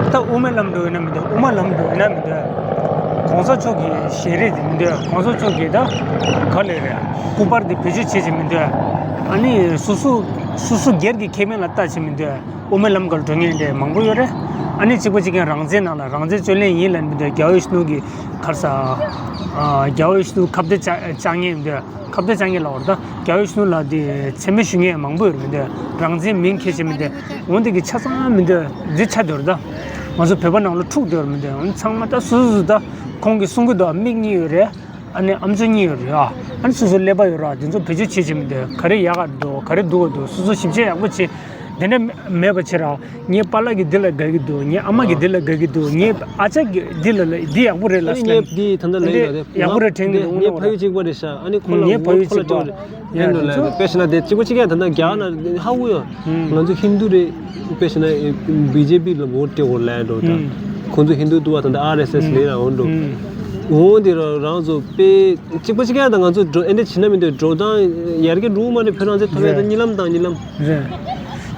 ད་དབུ་མའི་ལམ་འགྲོ་ཡིན་ན་མི་འདོད། དབུ་མ་ལམ་འགྲོ་ཡིན་ན་མི་འདོད། གོང་ས་མཆོག་གི་ཞལ་རས་དེ་མི་འདོད། གོང་ས་མཆོག་གི་ད་ག་ལེ་རེད། སྐུ་པར་དེ་བེད་སྤྱོད་བྱེད་ཀྱི་མི་འདོད། ཨ་ནི་སོ་སོ་སོ་སོ་སྒེར་གྱི་ཁེ་ཕན་ལ་ལྟ་བྱེད་མི་འདོད། དབུ་མའི་ལམ་ཁར་འགྲོ་མཁན་དེ་མང་པོ་ཡོད་རེད། ཨ་ནི་གཅིག་པ་གཅིག་རྐྱང་རང་བཙན་ནང་ལ་རང་བཙན་རྩོད་ལེན་ཡིན་ལབ་མི་འདོད། རྒྱལ་བ་ཡིད་བཞིན་ནོར་གྱི་ག་རེ་ཟ། རྒྱལ་བ་ཡིད་བཞིན་ནོར་ཁ་གཏད་བཅག་བཅག་མཁན་མི་འདོད། ཁ་གཏད་བཅག་མཁན་ལབ་པ་རེད་ད། རྒྱལ་བ་ཡིད་བཞིན་ནོར་ལ་དེ་མཚན་སྨད་ཞུ་མཁན་མང་པོ་ཡོད་རེད་མི་འདོད། རང་བཙན་མིང་འཁྱེར་བྱེད་མི་འདོད། འོན་ཏེ་གི་ཆ་ཚང་མི་འདོད་འདི་ཆ་དེ་རེད་ད། ང་ཚོ་བོད་པ་ནང་ལ་འཁྲུག་དེ་རེད་མི་འདོད། འོན་ཚང་མ་ད་སོ་སོ་སོ་ད་ཁོང་གིས་གསུང་གི་འདུག་མིག་གཉིས་ཡོད་རེད། ཨ་ནི་ཨམ་ཅོག་གཉིས་ཡོད་རེད་ཨ། ཨ་ནི་སོ་སོ་ཀླད་པ་ཡོད་རེད་ཨ། དེ་ཚོ་བེད་སྤྱོད་བྱེད་བྱེད་མི་འདོད། ག་རེ་ཡག་ག་འདུག་ག་རེ་སྡུག་ག་འདུག་སོ་སོ་ཞིབ་དཔྱད་ཡག་པོ་བྱེད། དེ་འདྲ་མེད་པ་བྱེད་ར། ངའི་པཱ་ལགས་ཀྱིས་འདི་ལ་དགའ་གི་འདུག་ངའི་ཨ་མ་གིས་འདི་ལ་དགའ་གི་འདུག་ངའི་ཨ་ཅག་གིས་འདི་ལ་ལ་འདི་ཡག་པོ་རེད་ལ་ཨ་ནི་ཟེར་ངས་ན། འདི་ད་ལྟ་ལབ་འདི་ཡོད་རེད་ཡག་པོ་རེད་དྲན་གི་འདུག་ངའི་ཕ་ཡུལ་གཅིག་པ་རེད་ཤག་ཨ་ནི་ཁོ་ལ་ངའི་ཕ་ཡུལ་གཅིག་པ་རེད། ཡིན་འགྲོ་ལབ་དཔེ་བྱས་ན་དེ་གཅིག་པ་གཅིག་ཡང་ད་ལྟ་རྒྱ་ནག་ཧ་གོ་ཡོད། ང་ཚོ་ཧིན་དུ་རེད། དཔེ་བྱས་ན་བི་ཇེ་པི་ལ་བོ་ཊི་སྤྲད་དགོས་ལབ་འགྲོ་ད། ཁོང་ཚོ་ཧིན་དུ་འདུག་བ་ད་ལྟ་ཨར་ཨེས་ཨེས་ལས་ལ་འོང་འགྲོ། འོང་དེ་རང་ཚོ་དཔེ་གཅིག་པ་གཅིག་ཡང་ད་ང་ཚོ་འགྲོ་ཨེ་འདྲ་བྱས་ན་མི་འདོད་འགྲོ་སྟངས་ཡར་རྒྱས་འགྲོ་མ་རེད། བོད་རང་བཙན་ཐོབ་ཡ་ད་གཉིད་ལམ་དང་གཉིད་ལམ། རེད།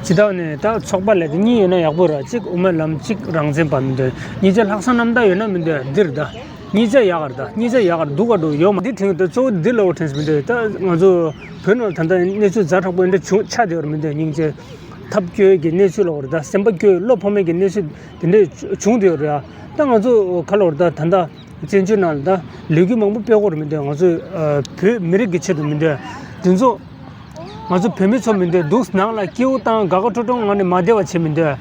ཇི་ལྟར་ནས་ད་ཚོགས་པ་ལས་དེ་གཉིས་ཡོད་ན་ཡག་པོ་ར། གཅིག་དབུ་མའི་ལམ་གཅིག་རང་བཙན་པ་མི་འདོད། གཉིས་ཆ་ལྷག་བསམ་རྣམ་དག་ཡོད་ན་མི་འདོད་འདིར་ད། གཉིས་ཆ་ཡག་གར་ད་གཉིས་ཆ་ཡག་གར་སྡུག་ག་འགྲོ་ཡོད་མ་འདི་དྲན་གི་འདུག་གཙོ་བོ་འདི་ལ་འོ་དྲན་སི་མི་འདོད་ད་ང་ཚོ་བོད་ནང་ད་ལྟ་གནས་ཚུལ་ཛ་དྲག་པོ་འདི་འདྲ་བྱུང་ཆགས་བསྡད་ཡོད་ར་མི་འདོད་སྙིང་རྗེ། ཐབས་སྐྱོ་གི་གནས་ཚུལ་ལ་འོ་ར་ད་སེམས་པ་སྐྱོ་བློ་ཕམ་མེད་ཀྱི་གནས་ཚུལ་དེ་འདྲ་བྱུང་བསྡད་ཡོད་ར། ད་ང་ཚོ་ག་ལ་འོ་ར་ད་ད་ལྟ། བཙན་བྱོལ་ནང་ལ་ད་ལས་འགུལ་མང་པོ་སྤེལ་དགོས་རེད་མི་འདུག་ང་ཚོས་བོད་མི་རིགས་ཀྱི་ཆེད་དུ་མི་འདུག་དེ་ཚོ་ང་ཚོ་བོད་མི་ཚོ་མི་འདུག་འདུག་ནང་ལ་སྐྱིད་པོ་བཏང་དགའ་དགའ་སྤྲོ་སྤྲོ་ངང་ནས་མ་བསྡད་པ་བྱེད་མི་འདུག་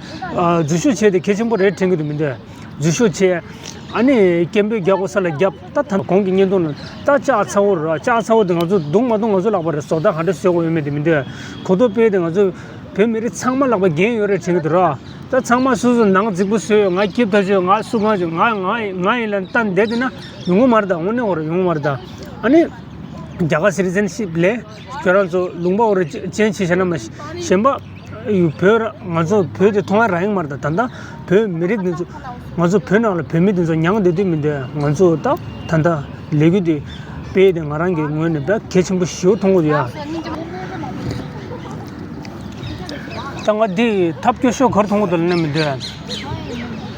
འཛུལ་ཞུགས་བྱས་ཏེ་གལ་ཆེན་པོ་རེད་དྲན་གྱི་འདུག་མི་འདུག་འཛུལ་ཞུགས་བྱས། ཨ་ནི་སྐད་འབོད་རྒྱག་དགོས་ས་ལ་རྒྱབ། ད་ད་གོང་གི་བརྙན་ཐུང་ལ་ད་ལྕགས་ཚ་བོ་ར། ལྕགས་ཚ་བོ་དེ་ང་ཚོ་རྡུང་མ་རྡུང་ང་ཚོ་ལག་པ་རེད། བཟོ་ལྟ་ག་འདྲ་བཟོས་དགོས་ཡོད་མེད་དེ་མི་འདོད། གོ་རྟོགས་སྤེལ་དེ་ང་ཚོ་བོད་མི་རིགས་ཚང་མ་ལག་པ་འགན་ཡོད་རེད་དྲན་གྱི་འདུག་ར། ད་ཚང་མ་སོ་སོ་ནང་རྫིག་པོ་བཟོས་ཡོད། ང་སྐྱིད་ཐག་ཆོད། ང་སུ་གང་ཆོད། ང་ང་ང་ཡིན་ལ་ད་འདས་དེ་ན་ཡོང་གི་མ་རེད། ད་དངོས་གནས་ཁོ་ར་ཡོང་གི་མ་རེད། ད་ཨ་ནི་རྒྱ་གར་སི་ཊི་ཛེན་ཤིབ་ལས་ཁྱོད་རང་ཚོ་ལུང་པ་འོ་རེ་ཅན་ཆེ་བྱས་ན་མ་གཞན་པ་ཡུ་བོད་ར། ང་ཚོ་བོད་དེ་མཐོང་ཡ་རག་ཡོང་གི་མ་རེད། ད་ད་ལྟ་བོད་མི་རིགས་འདི་ཚོ་ང་ཚོ་བོད་ནང་ལ་བོད་མི་འདི་ཚོ་མྱངས་བསྡད་དུས་མི་འདོད། ང་ཚོ་ད་ད་ལྟ་ལས་འགུལ་འདི་སྤེལ་ཏེ་ང་རང་གི་ངོས་ནས་དཔེ་གལ་ཆེན་པོ་ཞེ་པོ་མཐོང་གི་འདུག་ཡ། ད་ང་འདི་ཐབས་སྐྱོ་ཤོས་ག་རེ་མཐོང་གི་འདུག་ལབ་ན་མི་འདོད།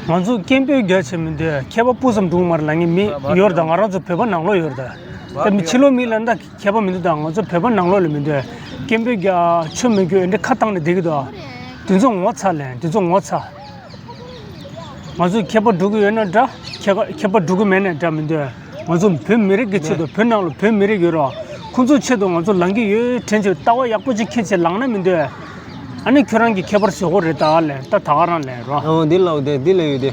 ང་ཚོ་སྐད་འབོད་རྒྱག་བྱས་མི་འདོད། མཁས་པ་སྤུ་ཙམ་འདུག་མ་རེད་ལབ་མཁན་མི་ཡོད་རེད། ད་ང་རང་ཚོ་བོད་པ་ནང་ལོགས་ཡོད་རེད། ད་ད་མི་ཕྱི་ལོགས་མི་ལ་ད་མཁས་པ་མི་འདུག་ད་ང་ཚོ་བོད་པ་ནང་ལོགས་ལ་མི་འདོད། སྐད་འབོད་རྒྱག་ཆོ་མི་རྒྱུག་འདི་འདྲ་ཁ་བཏང་ནས་བསྡད་ཀྱི་འདུག་དེ་ཚོ་ངོ་ཚ་ལས། དེ་ཚོ་ངོ་ཚ། ང་ཚོ་མཁས་པ་སྒྲུབ་ཀྱི་ཡོད་ན་འདྲ། མཁས་པ་མཁས་པ་སྒྲུབ་ཀྱི་མེད་ན་འདྲ་མི་འདོད། ང་ཚོ་བོད་མི་རིགས་ཀྱི་ཆེད་དུ། བོད་ནང་ལ་བོད་མི་རིགས་ཡོད་རོགས། ཁོང་ཚོའི་ཆེད་དུ་ང་ཚོ་ལངས་ཀྱི་ཡོད་དྲན་བྱས་ལྟ་བ་ཡག་པོ་ཅིག་འཁྱེར་བྱས་ལངས་ན་མི་འདོད། ཨ་ནི་ཁྱོད་རང་གིས་མཁས་པར་བཟོ་དགོས་རེད་ད་ལས། ད་ད་ག་རང་ལས་རོགས། ཨོ་འདི་ལ་འོ་དེ་འདི་ལ་ཡོད་དེ།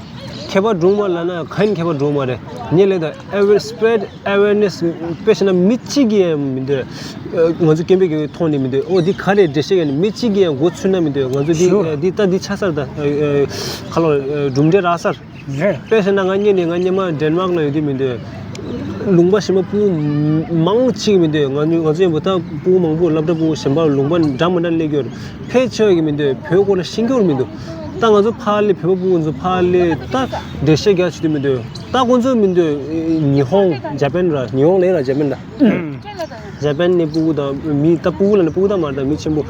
མཁས་པ་སྒྲུང་མ་ལབ་ན་གང་ཡིན་མཁས་པ་སྒྲུང་མ་རེད། ངས་ལབ་ད་aware spread awareness། དཔེ་བྱས་ན་མི་གཅིག་གིས་ཡང་མི་འདོད། ཨ་ང་ཚོ་སྐད་འབོད་ཀྱི་ཐོག་ནས་མི་འདོད། ཨོ་འདི་ག་རེ་འགྲེལ་བཤད་ཀྱི་ནི་མི་གཅིག་གིས་ཡང་མགོ་ཚོས་ན་མི་འདོད། ང་ཚོ་འདི་ཞུ། ཨ་འདི་ད་འདི་ཆགས་ཚར། ད་ཨ་ཨ་ཁ་ལོ་ཨ་གྲུབ་འབྲས་རག་ཚར། རེད། དཔེ་བྱས་ན་ང་གཉིས་ནས་ང་སྔོན་མ་ཌེན་མཱག་ལ་ཡོད་དུས་མི་འདོད། ལུང་པ་གཞན་པ་སྤུ་གུ་མང་ཅིག་མི་འདོད། ང་ང་ཚོ་ཡིན་པ་ད་སྤུ་གུ་མང་པོ་སློབ་གྲྭ་སྤུ་གུ་གཞན་པ་ལུང་པ་འདྲ་མི་འདྲ་སླེབས་ཀྱི་ཡོད་རེད། ཕལ་ཆེ་བ་གིས་མི་འདོད། བོད་སྐོར་ལ་ཤེས་ཀྱི་ཡོད་མི་འདུག་ད་ང་ཚོ་ཕར་སླེབས། བོད་པ་སྤུ་གུ་ཚོ་ཕར་སླེབས་ད་འགྲེལ་བཤད་རྒྱག་བྱེད་དུས་མི་འདོད། ད་ཁོང་ཚོ་མི་འདོད། ཉི་ཧོང་ཇ་པན་ར། ཉི་ཧོང་ལབ་ར་ཇ་པན་ར། ཨུམ། ཇ་པན་ནས་སྤུ་གུ་དང་མི། ད་སྤུ་གུ་ལ་ནི་སྤུ་གུ་དང་མ་རེད། ད་མི་ཆེན་པོ་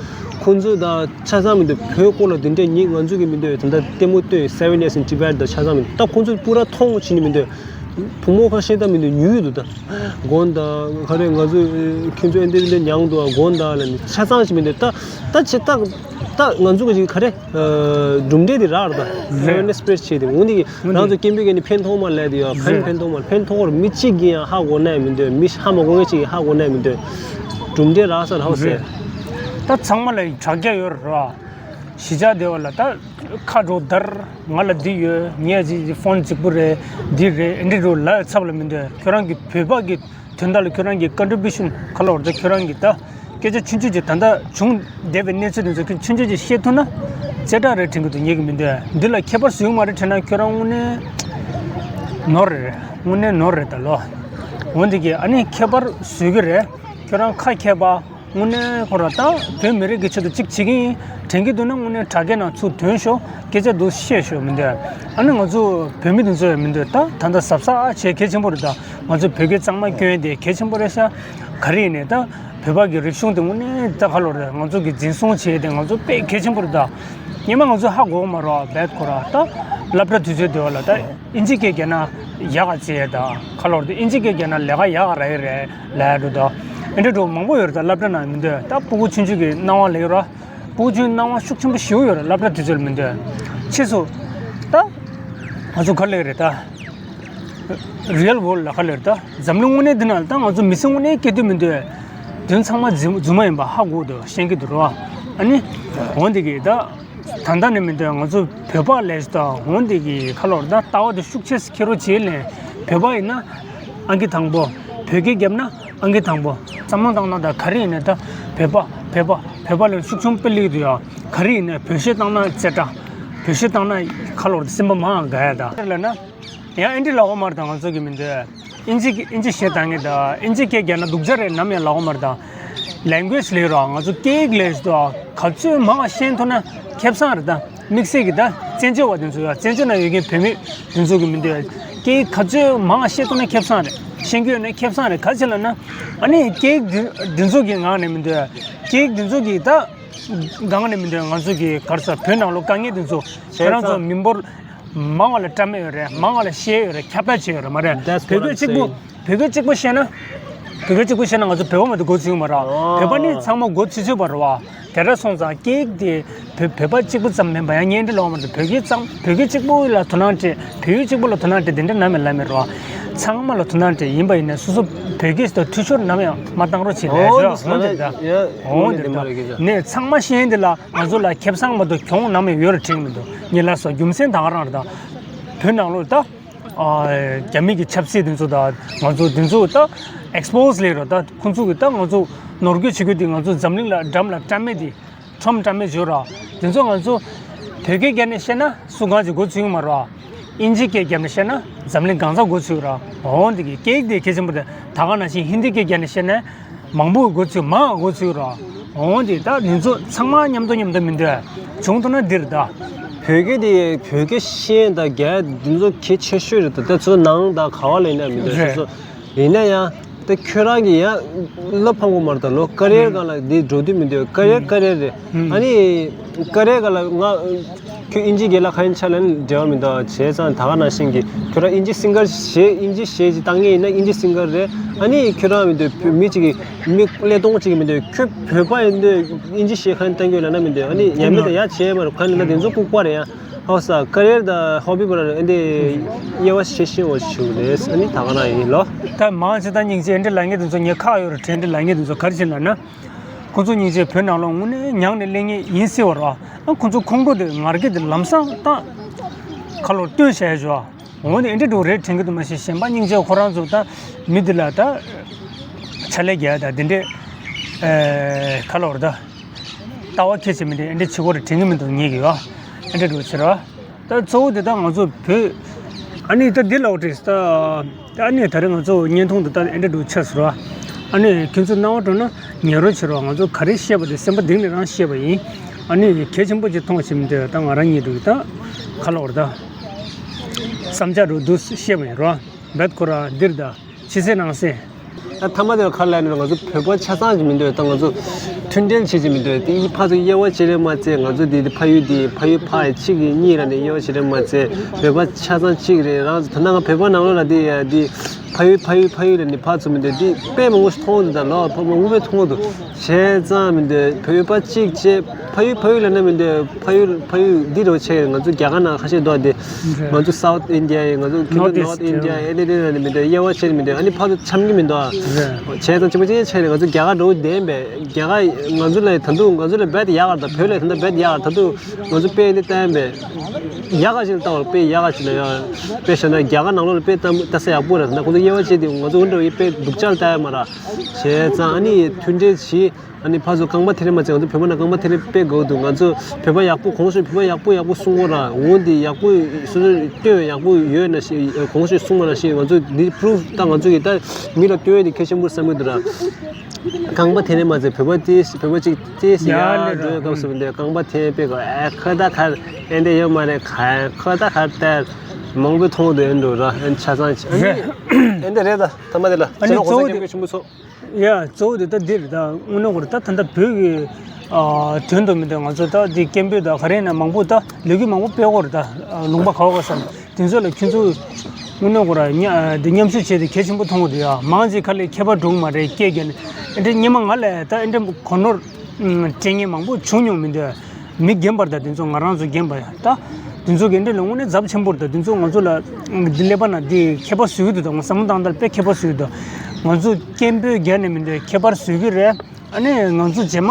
ཁོང་ཚོ་ད་ཆ་ཚང་མི་འདུག་བོད་སྐོར་ལ་དེ་འདྲས་ཉིད་ང་ཚོ་གི་མི་འདུག་ད་ལྟ་ལྟད་མོ་ལྟོས། Seven Years in Tibet ད་ཆ་ཚང་མི་འདུག་ད་ཁོང་ཚོ་པུ་ར་མཐོང་བྱེད་ནི་མི་འདུག་བུ་མོ་ཁ་ཤས་ད་མི་འདུག་ཉུལ་འདུག་ད་དགོན་ད་ག་རེ་ང་ཚོ་ཁྱོད་ཚོ་ཨེ་འདྲས་འདྲས་མྱངས་འདུག་དགོན་ད་ལ་ནི་ཆ་ཚང་ཞིག་མི་འདུག་ད་ད་ཆེ་ད་ད་ང་ཚོ་གི་ཅིག་ག་རེ། གྲུབ་འབྲས་དེ་རག་རེད་ད། རེད། Awareness spread བྱས་ཏེ་འོ་འདི་གི་ང་ཚོ་སྐད་འབོད་གི་ནི་ཕན་ཐོགས་མ་ལས་དེ་ཡོད། ཕན་རེད། ཕན་ཐོགས་མ་ཕན་ཐོགས་རེད། མི་གཅིག་གིས་ཡང་ཧ་གོ་ནས་མི་འདོད། མི་ཧ་མ་གོ་མཁན་གཅིག་གིས་ཧ་གོ་ནས་མི་འདོད། གྲུབ་འབྲས་རག་ས་རག་ཟེར། རེད། ད་ཚང་མ་ལ་དྲ་རྒྱ་ཡོད་རེད་བ། གཞིས་ཆགས་སྡེ་བ་ལ་ད་ཁ་འགྲོ་དར། ང་ལ་འདི་ཡོད། ངས་ཅིག་ཕོན་གཅིག་པུ་རེད། འདི་རེད། འདི་འགྲོ་ལ་ཚབ་ལ་མི་འདོད། ཁྱོད་རང་གི་བོད་པ་གི་དོན་དག་ལ་ཁྱོད་རང་གི་ཀོན་ཊི་བྷུ་ཤན་ག་ལ་བར་ད་ཁྱོད་རང་གི་ད་སྐད་ཆ་ཆུང་ཆུང་ཅིག་ད་ལྟ་བྱུང་བསྡད་པའི་གནས་ཚུལ་དེ་ཚོ་ཁྱོད་ཆུང་ཆུང་ཅིག་བཤད་ཐུབ་ན་ཅེ་དྲག་རེད་དྲན་གི་འདུག་ངེད་ཀྱི་མི་འདོད། འདི་ལ་ཁྱད་པར་བཟོ་གི་མ་རེད་དྲན་ན་ཁྱོད་རང་དངོས་གནས་ནོར་རེད། དངོས་གནས་ནོར་རེད་ད་ལོ། འོན་ཏེ་གི་ཨ་ནི་ཁྱད་པར་བཟོ་གི་རེད། ཁྱོད་རང་ཁ་མཁས་པ། དངོས་གནས་ཁོ་ར་ད་བོད་མི་རིགས་ཀྱི་ཆེད་དུ་གཅིག་བྱེད་ཀྱི་ཡིན་དྲན་གྱི་འདུག་ན་དངོས་གནས་དྲ་རྒྱ་ནང་ཚུར་ཐོན་ཤོག་སྐད་ཆ་འདུག་བཤད་ཤོག་མི་འདོད། ཨ་ནི་ང་ཚོ་བོད་མི་དེ་ཚོ་ཡང་མི་འདོད། ད་ད་ལྟ་གཟབ་གཟབ་བྱེད་གལ་ཆེན་པོ་རེད། ད་ང་ཚོ་བོད་སྐད་གཙང་མ་སྐྱོན་དེ་གལ་ཆེན་པོ་རེད་ཤག་ག་རེ་ཡིན་ནའི་ད་བོད་པ་གི་རིག་གཞུང་དེ་དངོས་གནས་ད་ག་ལོ་རེད། ང་ཚོ་གི་འཛིན་བཟུང་བྱས་ཏེ་ང་ཚོ་དཔེ་གལ་ཆེན་པོ་རེད། ད་སྔོན་མ་ང་ཚོ་ཧ་གོ་མ་རེད་བ། བད་ཁོ་ར་ད་སློབ་གྲྭ་དུས་ཚོད་དེ་བ་ལ་ད། ཨིན་ཇི་སྐད་རྒྱག་ན་ཡག་ག་བྱེད་ད། ཁ་ལོར་དུ་ཨིན་ཇི་སྐད་རྒྱག་ན་ལས་ཀ་ཡག་ག་རག་གི་རེད་ལབ་འགྲོ་ད། ཨེ་འདྲ་འགྲོ་མང་པོ་ཡོད་རེད། ད་སློབ་གྲྭ་ནང་མི་འདོད། ད་སྤུ་གུ་ཆུང་ཆུང་གི་སྣང་བ་ལེགས་ར། སྤུ་གུ་ཆུང་སྣང་བ་ཤུགས་ཆེན་པོ་ཞེ་པོ་ཡོད་རེད། སློབ་གྲྭ་དུས་ཚོད་ལ་མི་འདོད། ཕྱིས་སུ་ད་ང་ཚོ་ག་ལེགས་རེད་ད། རི་ཡལ་ཝོལ་ལ་ག་ལེགས་རེད་ད། འཛམ་གླིང་དངོས་གནས་འདི་ན་ད་ང་ཚོ་མི་ཚེ་དངོས་གནས་སྐྱེལ་དུས་མི་འདོད། དོན་ཚང་མ་རྫུན་རྫུན་མ་ཡིན་པ་ཧ་གོ་འདུག་ཤེས་ཀྱི་འདུག་ར། ཨ་ནི་འོན་ཏེ་གི་ད། ད་ལྟ་ནས་མི་འདོད། ང་ཚོ་བོད་པ་ལས་ད་འོན་ཏེ་གི་ཁ་ལོར་ད་ལྟ་བ་དེ་ཤུགས་ཆེ་ཁྱེར་རོ་བྱེད་ལས། བོད་པ་ཡིན་ན་ཨང་ཀི་དང་པོ། བོད་སྐད་བརྒྱབ་ན་ཨང་ཀི་དང་པོ། བསམ་བློ་བཏང་ན་ད་ག་རེ་ཡིན་ན་ད་བོད་པ་བོད་པ་བོད་པ་ལ་ཤུགས་ཆུང་དཔེ་ལེགས་འདུག་ཡ། ག་རེ་ཡིན་ན་བོད་གཞས་བཏང་ན་རྩེ་དྲག་བོད་གཞས་བཏང་ན་ཁ་ལོར་སེམས་པ་མང་དགའ་ཡ་ད། ལབ་ན། ཡང་ཨིན་ཇི་ལབ་ཡོད་མ་རེད་ད། ང་ཚོ་གི་མི་འདོད། ཨིན་ཇི་གི་ཨིན་ཇི་གཞས་བཏང་ངེས་ད། ཨིན་ཇི་སྐད་རྒྱག་ན་སྡུག་ཅག་རེད། ནམ་ཡང་ལབ་ཡོད་མ་རེད་ད། ལེང་གུ་ཨེ་ཇི་ལབ་ར། ང་ཚོ་སྐད་ཡིག་ལབ་ད། ག་ཚོད་མང་བ་ཤེས་ཐུབ་ན་ཁེ་བཟང་རེད་ད། དམིགས་བསལ་གྱི་ད་བཙན་བྱོལ་བ་དེ་ཚོ་ཡ། བཙན་བྱོལ་ནང་ཡོད་མཁན་བོད་མི་དེ་ཚོ་གི་མི་འདོད། སྐད་ཡིག་ག་ཚོད་མང་བ་ཤེས་ཐུབ་ན་ཁེ་བཟང་རེད། ཤེས་ཀྱི་ཡོད་ན་ཁེ་བཟང་རེད། ག་ཅི་ལབ་ན། ཨ་ནི་སྐད་ཡིག་དེ་དེ་ཚོ་གི་ངང་ནས་མི་འདོད། སྐད་ཡིག་དེ་ཚོ་གི་ད་སྒང་ནས་མི་འདོད། ང་ཚོ་གི་ག་རེ་ཟ། བོད་ནང་ལོགས་དཀའ་ངལ་དེ་ཚོ་ཁྱེད་རང་ཚོ་མི་འབོར། མང་བ་ལ་སྐྲ་མེད་ཡོད་རེད། མང་བ་ལ་ཤེས་ཡོད་རེད། ཁྱབ་བསྒྲགས་བྱས་ཡོད་རེད་མ་རེད། That's what I'm saying. བོད་སྐད་གཅིག་པུ། བོད་སྐད་གཅིག་པུ་བཤད་ན། བོད་སྐད་གཅིག་པུ་བཤད་ན་ང་ཚོ་བོད་པ་མ་གཏོགས་མགོ་ཚོས་ཀྱི་མ་རེད། བོད་པ་ནི་ཚང་མ་མགོ་ཚོས་ཚོས་པ་རེད་བ། དེ་འདྲ་སོང་ཙང་སྐད་ཡིག་དེ་བོད་བོད་པ་གཅིག་པུ་ཙམ་མིན་པ་ཡང་ངས་འདི་ལབ་པ་མ་གཏོགས་བོད་སྐད་ཙམ། བོད་སྐད་གཅིག་པུ་ལ་དོ་སྣང་སྤྲད། བོད་ཡིག་གཅིག་པུ་ལ་དོ་སྣང་སྤྲད། དེ་འདྲ་ནམ་ཡང་ལབ་མེད་རེད་བ། ཚང་མ་ལ་དོ་སྣང་སྤྲད། ཡིན་པ་ཡིན་ན་སོ་སོ་བོད་སྐད་དང་འཐུས་ཤོར་ནམ་ཡང་མ་བཏང་རོགས་བྱེད་ལབ་ཡ་ཞུ་ཡ། འོ་འདི་འདྲ། འོ་འདི་འདྲ། ནས་ཚང་མ་ཤེས་འདི་ལ་ང་ཚོ་ལ་ཁེ་བཟང་མ་གཏོགས་གྱོང་ནམ་ཡང་ཡོད་རེད་དྲན་གྱི་མི་འདུག་ངས་ལབ་སོང་། རྒྱུ་མཚན་ད་ག་རང་རེད་ད། བོད་ནང་ལོགས་ད། རྒྱ་མི་གི་ཆབ་སྲིད་དེ་ཚོ་དང་ང་ཚོ་དེ་ཚོ་ད་ཨེགས་པོ་སི་ལས་རོ། ད་ཁོང་ཚོ་གི་ད་ང་ཚོ་ནོར་འཁྲུལ་བྱེད་རྒྱུ་དེ་ང་ཚོ་འཛམ་གླིང་ལ་འགྲམ་ལ་བཀྲམ་མེད་དེ། ཁྲོམ་བཀྲམ་མེད་བྱོས་ར། དེ་ཚོ་ང་ཚོ་བོད་སྐད་རྒྱབ་ནས་བཤད་ན་སུ་གང་ཅིག་མགོ་ཚོས་ཀྱི་མ་རེད་བ། ཨིན་ཇི་སྐད་རྒྱབ་ནས་བཤད་ན་འཛམ་གླིང་གང་ཚང་མགོ་ཚོས་ར། འོང་དེ་གི་སྐད་དེ་གལ་ཆེན་པོ་དེ། ད་ག་ནང་བཞིན་ཧིན་དི་སྐད་རྒྱབ་ནས་བཤད་ན་མང་པོ་མགོ་ཚོས། མང་མགོ་ཚོས་ར། འོང་དེ་ད་དེ་ཚོ་ཚང་མ་མཉམ་དུ་མཉམ་དུ་མི་འདུག་བྱུང་ཐུབ་ན་འདིར་ད། བོད་སྐད་དེ་བོད་སྐད་ཤེས་ཡོན་དང་རྒྱ་དེ་ཚོ་གལ་ཆེ་ཤོས་རེད། ད་ད་ཚོ་ནང་ད་ག་བ་ལ་ཡིན་ན་མི་འདུག་རེད། སོ་སོ་ཡིན་ན་ཡང་ད་ཁྱོད་རང་གིས་ཡང་བློ་ཕམ་དགོས་མ་རེད། ད་ལོ་ཀ་རི་ཡར་སྒང་ལ་འདི་འགྲོ་དུས་མི་འདུག་ཀ་རི་ཡར་ཀ་རི་ཡར་རེད། ཨ་ནི་ཀ་རི་ཡར་སྒང་ལ་ང་ཁྱོད་ཨིན་ཇི་རྒན་ལགས་ག་ཡིན་ཆ་ལ་ནི་འབྲེལ་བ་མི་འདུག་བྱས་ཙང་ད་ག་ནང་བཞིན་གྱི་ཁྱོད་རང་ཨིན་ཇི་སིང་གར་གཞས་ཨིན་ཇི་གཞས་ཅིག་བཏང་མཁན་ཡིན་ན་ཨིན་ཇི་སིང་གར་རེད། ཨ་ནི་ཁྱོད་རང་མི་འདུག་བོད་མི་གཅིག་གི་མི་ཀླད་སྟོང་གཅིག་གི་མི་འདུག་ཁྱོད་བོད་པ་ཡིན་དུས་ཨིན་ཇི་གཞས་ག་ཡིན་བཏང་གི་ཡོད་ལབ་ན་མི་འདུག་ཨ་ནི་ཡང་མི་དང་ཡང་བྱས་མ་རེད། ག་ཡིན་ལབ་ན་དེ་ཚོ་ལྐུགས་པ་རེད་ཡ། ཨོ་ས་ཀ་རི་ཡར་དང་ཧོ་བི་བར་ཨ་འདི་དབྱེ་བ་ཕྱེ་ཤེས་པ་ཞིག་རེད། ཨ་ནི་ད་ག་རང་ཡིན་ལོ། ད་མང་ཆེ་ད་སྙིང་རྗེ་འདི་ལབ་མཁན་དེ་ཚོ་ངས་ཁག་ཡོད་རེད་དྲན། འདི་ལབ་མཁན་དེ་ཚོ་ག་རེ་བྱེད་ལབ་ན། ཁོ་ཚོ་སྙིང་རྗེ་བོད་ནང་ལོགས་དངོས་གནས་མྱངས་ནས་སླེབས་མཁན་ཡིན་སྲིད་པ་རེད། ཨ་ཁོ་ཚོ་ཁོང་ཁྲོ་དེ་ངར་སྐད་དེ་ལམ་སང་ད་ཁ་ལོར་བཏོན་བཞག་ཡ་ཞོ། འོ་ནི་འདི་འདྲ་རེད་དྲན་གི་འདུག་མ་གཞི་གཞན་པ་སྙིང་རྗེ་ཁོ་རང་ཚོ་ད་མི་འདི་ལ་ད་ཕྱག་ལས་རྒྱག་ཡ་ད་འདི་འདྲས་ཁ་ལོར་ད། ལྟ་བ་ཁྱད་ཆེ་མི་འདྲ་ཨེ་འདྲ་བྱེད་དགོས་རེད་དྲན་གི་མི་འདུག་ངེད་ཀྱིས་ཨ། ཨེ་འདྲ་འགྲོ་ཕྱིར་ར། ད་གཙོ་བོ་དེ་དག་ང་ཚོ་བོད། ཨ་ནི་ད་འདི་ལ་འོ་དྲིས་ད། ཨ་ནི་ད་རེས་ང་ཚོ་བརྙན་ཐུང་འདི་ད་ཨེ་འདྲ་འགྲོ་ཆགས་སོང་ར། ཨ་ནི་ཁྱོད་ཚོ་སྣང་བ་འགྲོ་ན་ཉན་རོགས་བྱེད་རོགས། ང་ཚོ་ག་རེ་བཤད་པ་དེ་སེམས་པ་གཏིང་ནས་རང་བཤད་པ་ཡིན། ཨ་ནི་གལ་ཆེན་པོ་ཅིག་མཐོང་བ་བྱེད་མི་འདོད་ད་ང་རང་ཉིད་འགྲོ་གི་ད། ཁ་ལོ་བར་ད། བསམ་འཆར་འགྲོ་འདུག་བཤད་པ་ཡིན་རོ། བེད་ཁོ་ར་འདིར་ད། ཕྱི་གསལ་ནང་གསལ། ད་ཐ་མ་དེ་ཁ་ལ་ནི་ང་ཚོ་བོད་པ་ཆ་ཚང་ཅིག་མི་འདུག་ད་ང་ཚོ་མཐུན་འབྲེལ་བྱེད་ཀྱི་མི་འདུག་དེ་ཕར་ཚུར་དབྱེ་བ་ཕྱེ་རེ་མ་ཚད། ང་ཚོ་དེ་དེ་ཕ་ཡུལ་དེ་ཕ་ཡུལ་ཕ་ཡི་གཅིག་གི་གཉིས་ར་ནས་དབྱེ་བ་ཕྱེ་རེ་མ་ཚད། བོད་པ་ཆ་ཚང་གཅིག་རེད། རང་ཚོ་ད་ནང་བོད་པ་ནང་ལོགས་ལ་དེ་ཡ་དེ་ཕ་ཡུལ་ཕ་ཡུལ་ཕ་ཡུལ་ལ་ནི་ཕར་ཚུར་མི་འདུག་དེ་དཔེ་མང་པོ་ཞིག་མཐོང་འདུག་ད་ལོ་ཕ་མང་པོ་དཔེ་མཐོང་འདུག་བྱས་ཙང་མི་འདུག་བོད་པ་གཅིག་བྱས་ཕ་ཡུལ་ཕ་ཡུལ་ལ་ནི་མི་འདུག་ཕ་ཡུལ་ཕ་ཡུལ་འདི་རུ་ཆེ། ང་ཚོ་རྒྱ་གར་ནང་ཁ་ཤས་འདུག་དེ། རེད། ང་ཚོ་South India ཡི་ང་ཚོ་ཁྱིམ་North ཚང་East North India ཡི་ཨེ་འདྲ་འདྲ་ནི་མི་འདུག་དབྱེ་བ་ཕྱེ་ནི་མི་འདུག་ཨ་ནི་ཕར་ཚུར་འཆམ་གྱི་མི་འདུག་རེད། བྱས་ཙང་གཅིག་པ་གཅིག་ཆེ་ནི་ང་ཚོ་རྒྱ་གར་འགྲོ་བསྡད་པས། རྒྱ་གར་ང་ཚོ་ལ་ད་དུང་ང་ཚོ་ལ་རྦད་ཡག་ག་ད་བོད་ལ་ད་ལྟ་རྦད་ཡག་ག་ད་དུང་ང་ཚོ་དཔེ་འདི་བསྟན་པས་ཡག་ག་ཅིག་ལ་ལྟ་བར་དཔེ་ཡག་ག་ཅིག་ལ་ཡ། དཔེ་བཤད་ན་རྒྱ་གར་ནང་ལོགས་ལ་དཔེ་བལྟ་ས་ཡག་པོ་རེད། ད་ཁོང་ཚོ་དབྱེ་བ་ཕྱེ་དེ་ང་ཚོ་འོན་ཏེ་དཔེ་སྡུག་ཅག་ལ་ལྟ་ཡ་མ་རེད། བྱས་ཙང་ཨ་ནི་མཐུན་འབྲེལ་བྱེད། ཨ་ནི་ཕར་ཚུར་རྐང་པ་དེ་རིང་མ་ཚད་ང་ཚོ་བོད་པ་ནང་རྐང་པ་དེ་རིང་དཔེ་དགོས་འདུག་ང་ཚོ་བོད་པ་ཡག་པོ་གོང་ཞུ་བོད་པ་ཡག་པོ་ཡག་པོ་གསུང་གོ་ར། འོ་འདི་ཡག་པོ་སོ་སོ་སྟོན་ཡག་པོ་ཡོད་ན་ཞིག་གོང་ཞུ་གསུང་བ་ན་ཞིག་ང་ཚོ་འདི་པུ་རུབ་ད་ང་ཚོ་གི་ད་མི་ལ་སྟོན་ཡ་འདི་གལ་ཆེན་པོ་བསམ་གི་འདུག་ར། རྐང་པ་དེ་རིང་མ་ཚད་བོད་པ་དེ་བོད་པ་གཅིག་དེ་ཡ་ཡ་ལེ་འགྲོ་ཡ་སྐབས་སུ་འདི་རྐང་པ་དེ་དཔེ་གོ་ཨེ་ཁ་ད་ཁར་ཨེ་འདི་ཡོད་མ་རེད། ཁ་ཁ་ད་ཁར་དེ་མང་པོ་མཐོང་འདུག་འགྲོ་ར། ཨེ་ཆ་ཚང་ཨེ་འདི་རེད། ད་ཐ་མ་དེ་ལ་ཨ་ནི་ཁྱེད་རང་གོང་ས་སྐྱབས་མགོན་ཆེན་པོ་མཚོ། ཡ་གཙོ་བོ་དེ་ད་འདི་རེད། ད་དངོས་གནས་ཁོ་རེ་ད་ད་ལྟ་བོད་ཀྱི་ཨ་དོན་དུ་མི་འདུག་ང་ཚོ་ད་འདི་སྐད་འབོད་ད་ག་རེ་ན་མང་པོ་ད་ལོ་རྒྱུས་མང་པོ་སྤེལ་གོ་རེད། ད་ལུང་པ་ག་བ་ག་ས་དེ་ཚོ་ལ་ཁྱོད་ཚོ་དངོས་གནས་ཁོ་ར་ཉ་འདི་མཉམ་ཞུགས་བྱས་ཏེ་གལ་ཆེན་པོ་མཐོང་གི་འདུག་ཡ་མང་ཆེ་ཁ་ལས་ཁྱད་པར་འགྲོ་གི་མ་རེད། སྐད་རྒྱག་ནས་ཨེ་འདྲ་སྙན་མ་ང་ལས་ད་ཨེ་འདྲ་གོ་ནོར་སྤྲད་མཁན་མང་པོ་བྱུང་མྱོང་མི་འདུག་མི་རྒན་པར་དང་དེ་ཚོ་ང་རང་ཚོ་རྒན་པ་ཡ་ད། དེ་ཚོ་གི་འདི་ལ་དངོས་གནས་ཚབས་ཆེན་པོ་རེད། ད་དེ་ཚོ་ང་ཚོ་ལ་འདི་ཀླད་པ་ན་འདི་ཁྱད་པར་བཟོ་གི་འདུག་ད་ང་བསམ་བློ་བཏང་ད་དཔེ་ཁྱད་པར་བཟོ་གི་འདུག་ང་ཚོ་སྐད་འབོད་རྒྱག་ནས་མི་འདུག་ཁྱད་པར་བཟོ་གི་རེད། ཨ་ནི་ང་ཚོ་རྗེས་མ་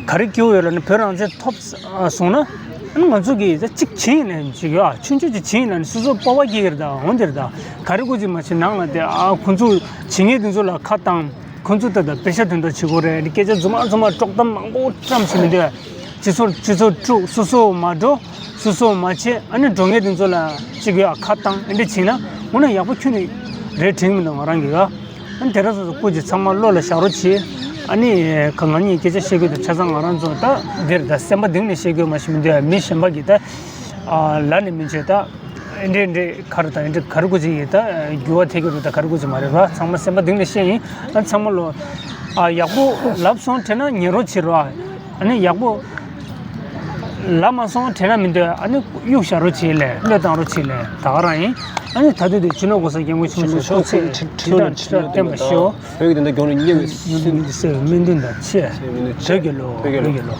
ག་རེ་སྐྱོ་ཡོད་ལ་ནི་བོད་རང་བཙན་ཐོབ་སོང་ན་ཨ་ནི་ང་ཚོ་གི་ད་གཅིག་བྱིན་ཡིན་ན་ཅིག་ཡོད་ཨ་ཆུང་ཆུང་ཅིག་བྱིན་ཡིན་ན་ནི་སོ་སོ་སྤོབས་པ་སྐྱེ་གི་རེད། ད་འོན་ཏེ་རེད། ད་ག་རེ་དགོས་ཅིག་མ་བྱེད་ནང་ལ་དེ་ཨ་ཁོ་ཚོ་བྱེད་མཁན་དེ་ཚོ་ལ་ཁ་བཏང་། ཁོ་ཚོ་ད་ལྟ་པེ་ཤ་དོན་དག་བྱེད་དགོས་རེད། སྐད་ཆ་རྫུན་མ་རྫུན་མ་དཀྲོག་གཏམ་མང་པོ་བཀྲམ་བྱེད་མི་འདོད། སྤྱི་ཚོགས་སྤྱི་ཚོགས་དཀྲུག་སོ་སོ་མ་འགྲོ། སོ་སོ་མ་བྱེད། ཨ་ནི་འགྲོ་མཁན་དེ་ཚོ་ལ་གཅིག་ཡ་ཁ་བཏང་ཨེ་འདྲ་བྱེད་ན་འོ་ན་ཡག་པོ་ཁྱོན་ནས་རེད་དྲན་གི་མི་འདུག་ང་རང་གི་ཡ། ཨ་ནི་དེ་ར་སོ་སོ་སྐུ་མཁྱེན་ཚང་མ་བློ་ལ་བཞག་རོགས་བྱེད། ཨ་ནི་ག་ང་གཉིས་སྐད་ཆ་བཤད་དགོས་དུས་ཆ་ཚང་ང་རང་ཚོ་ད་འདིར་ད་སེམས་པ་གཏིང་ནས་བཤད་དགོས་མ་ཤེས་མི་འདུག་མི་གཞན་པ་གི་ད་ལ་ནི་མི་བྱེད་ད། ཨེ་འདྲེ་འདྲེ་ག་རེ་དང་ཨེ་འདྲེ་ག་རེ་དགོས་ཀྱི་ཡིན། ད་འགྱུར་བ་ཐེབས་ཀྱི་རེད། ད་ག་རེ་དགོས་ཀྱི་མ་རེད་ར། ཚང་མ་སེམས་པ་གཏིང་ནས་བཤད་ཡིན། ཨ་ཚང་མ་ལོ་ཨ་ཡག་པོ་ལབ་སོང་དྲན་ན་ཉན་རོགས་བྱེད་རོགས། ཨ་ནི་ཡག་པོ་ལབ་མ་སོང་དྲན་ན་མི་འདོད། ཨ་ནི་གཡུག་བཞག་རོགས་བྱེད་ལས་བློས་བཏང་རོགས་བྱེད་ལས་ད་ག་རང་ཡིན། ཨ་ནི་ད་དུས་དེ་སྤྱི་ནོར་གོང་ས་སྐྱབས་མགོན་ཆེན་པོ་མཆོག་སྐུ་ཚེ་ཁྲི་ཁྲི་ལོ་ཁྲི་ལོ་བརྟན་པར་ཤོག་བོད་ཀྱི་དོན་དག་མགྱོགས་ནས་སྙན་པའི་སེམས་སེམས་སྨོན་འདུན་དང་ཆེ། བོད་ཀྱི་ལོ་བོད་ཀྱི་ལོ།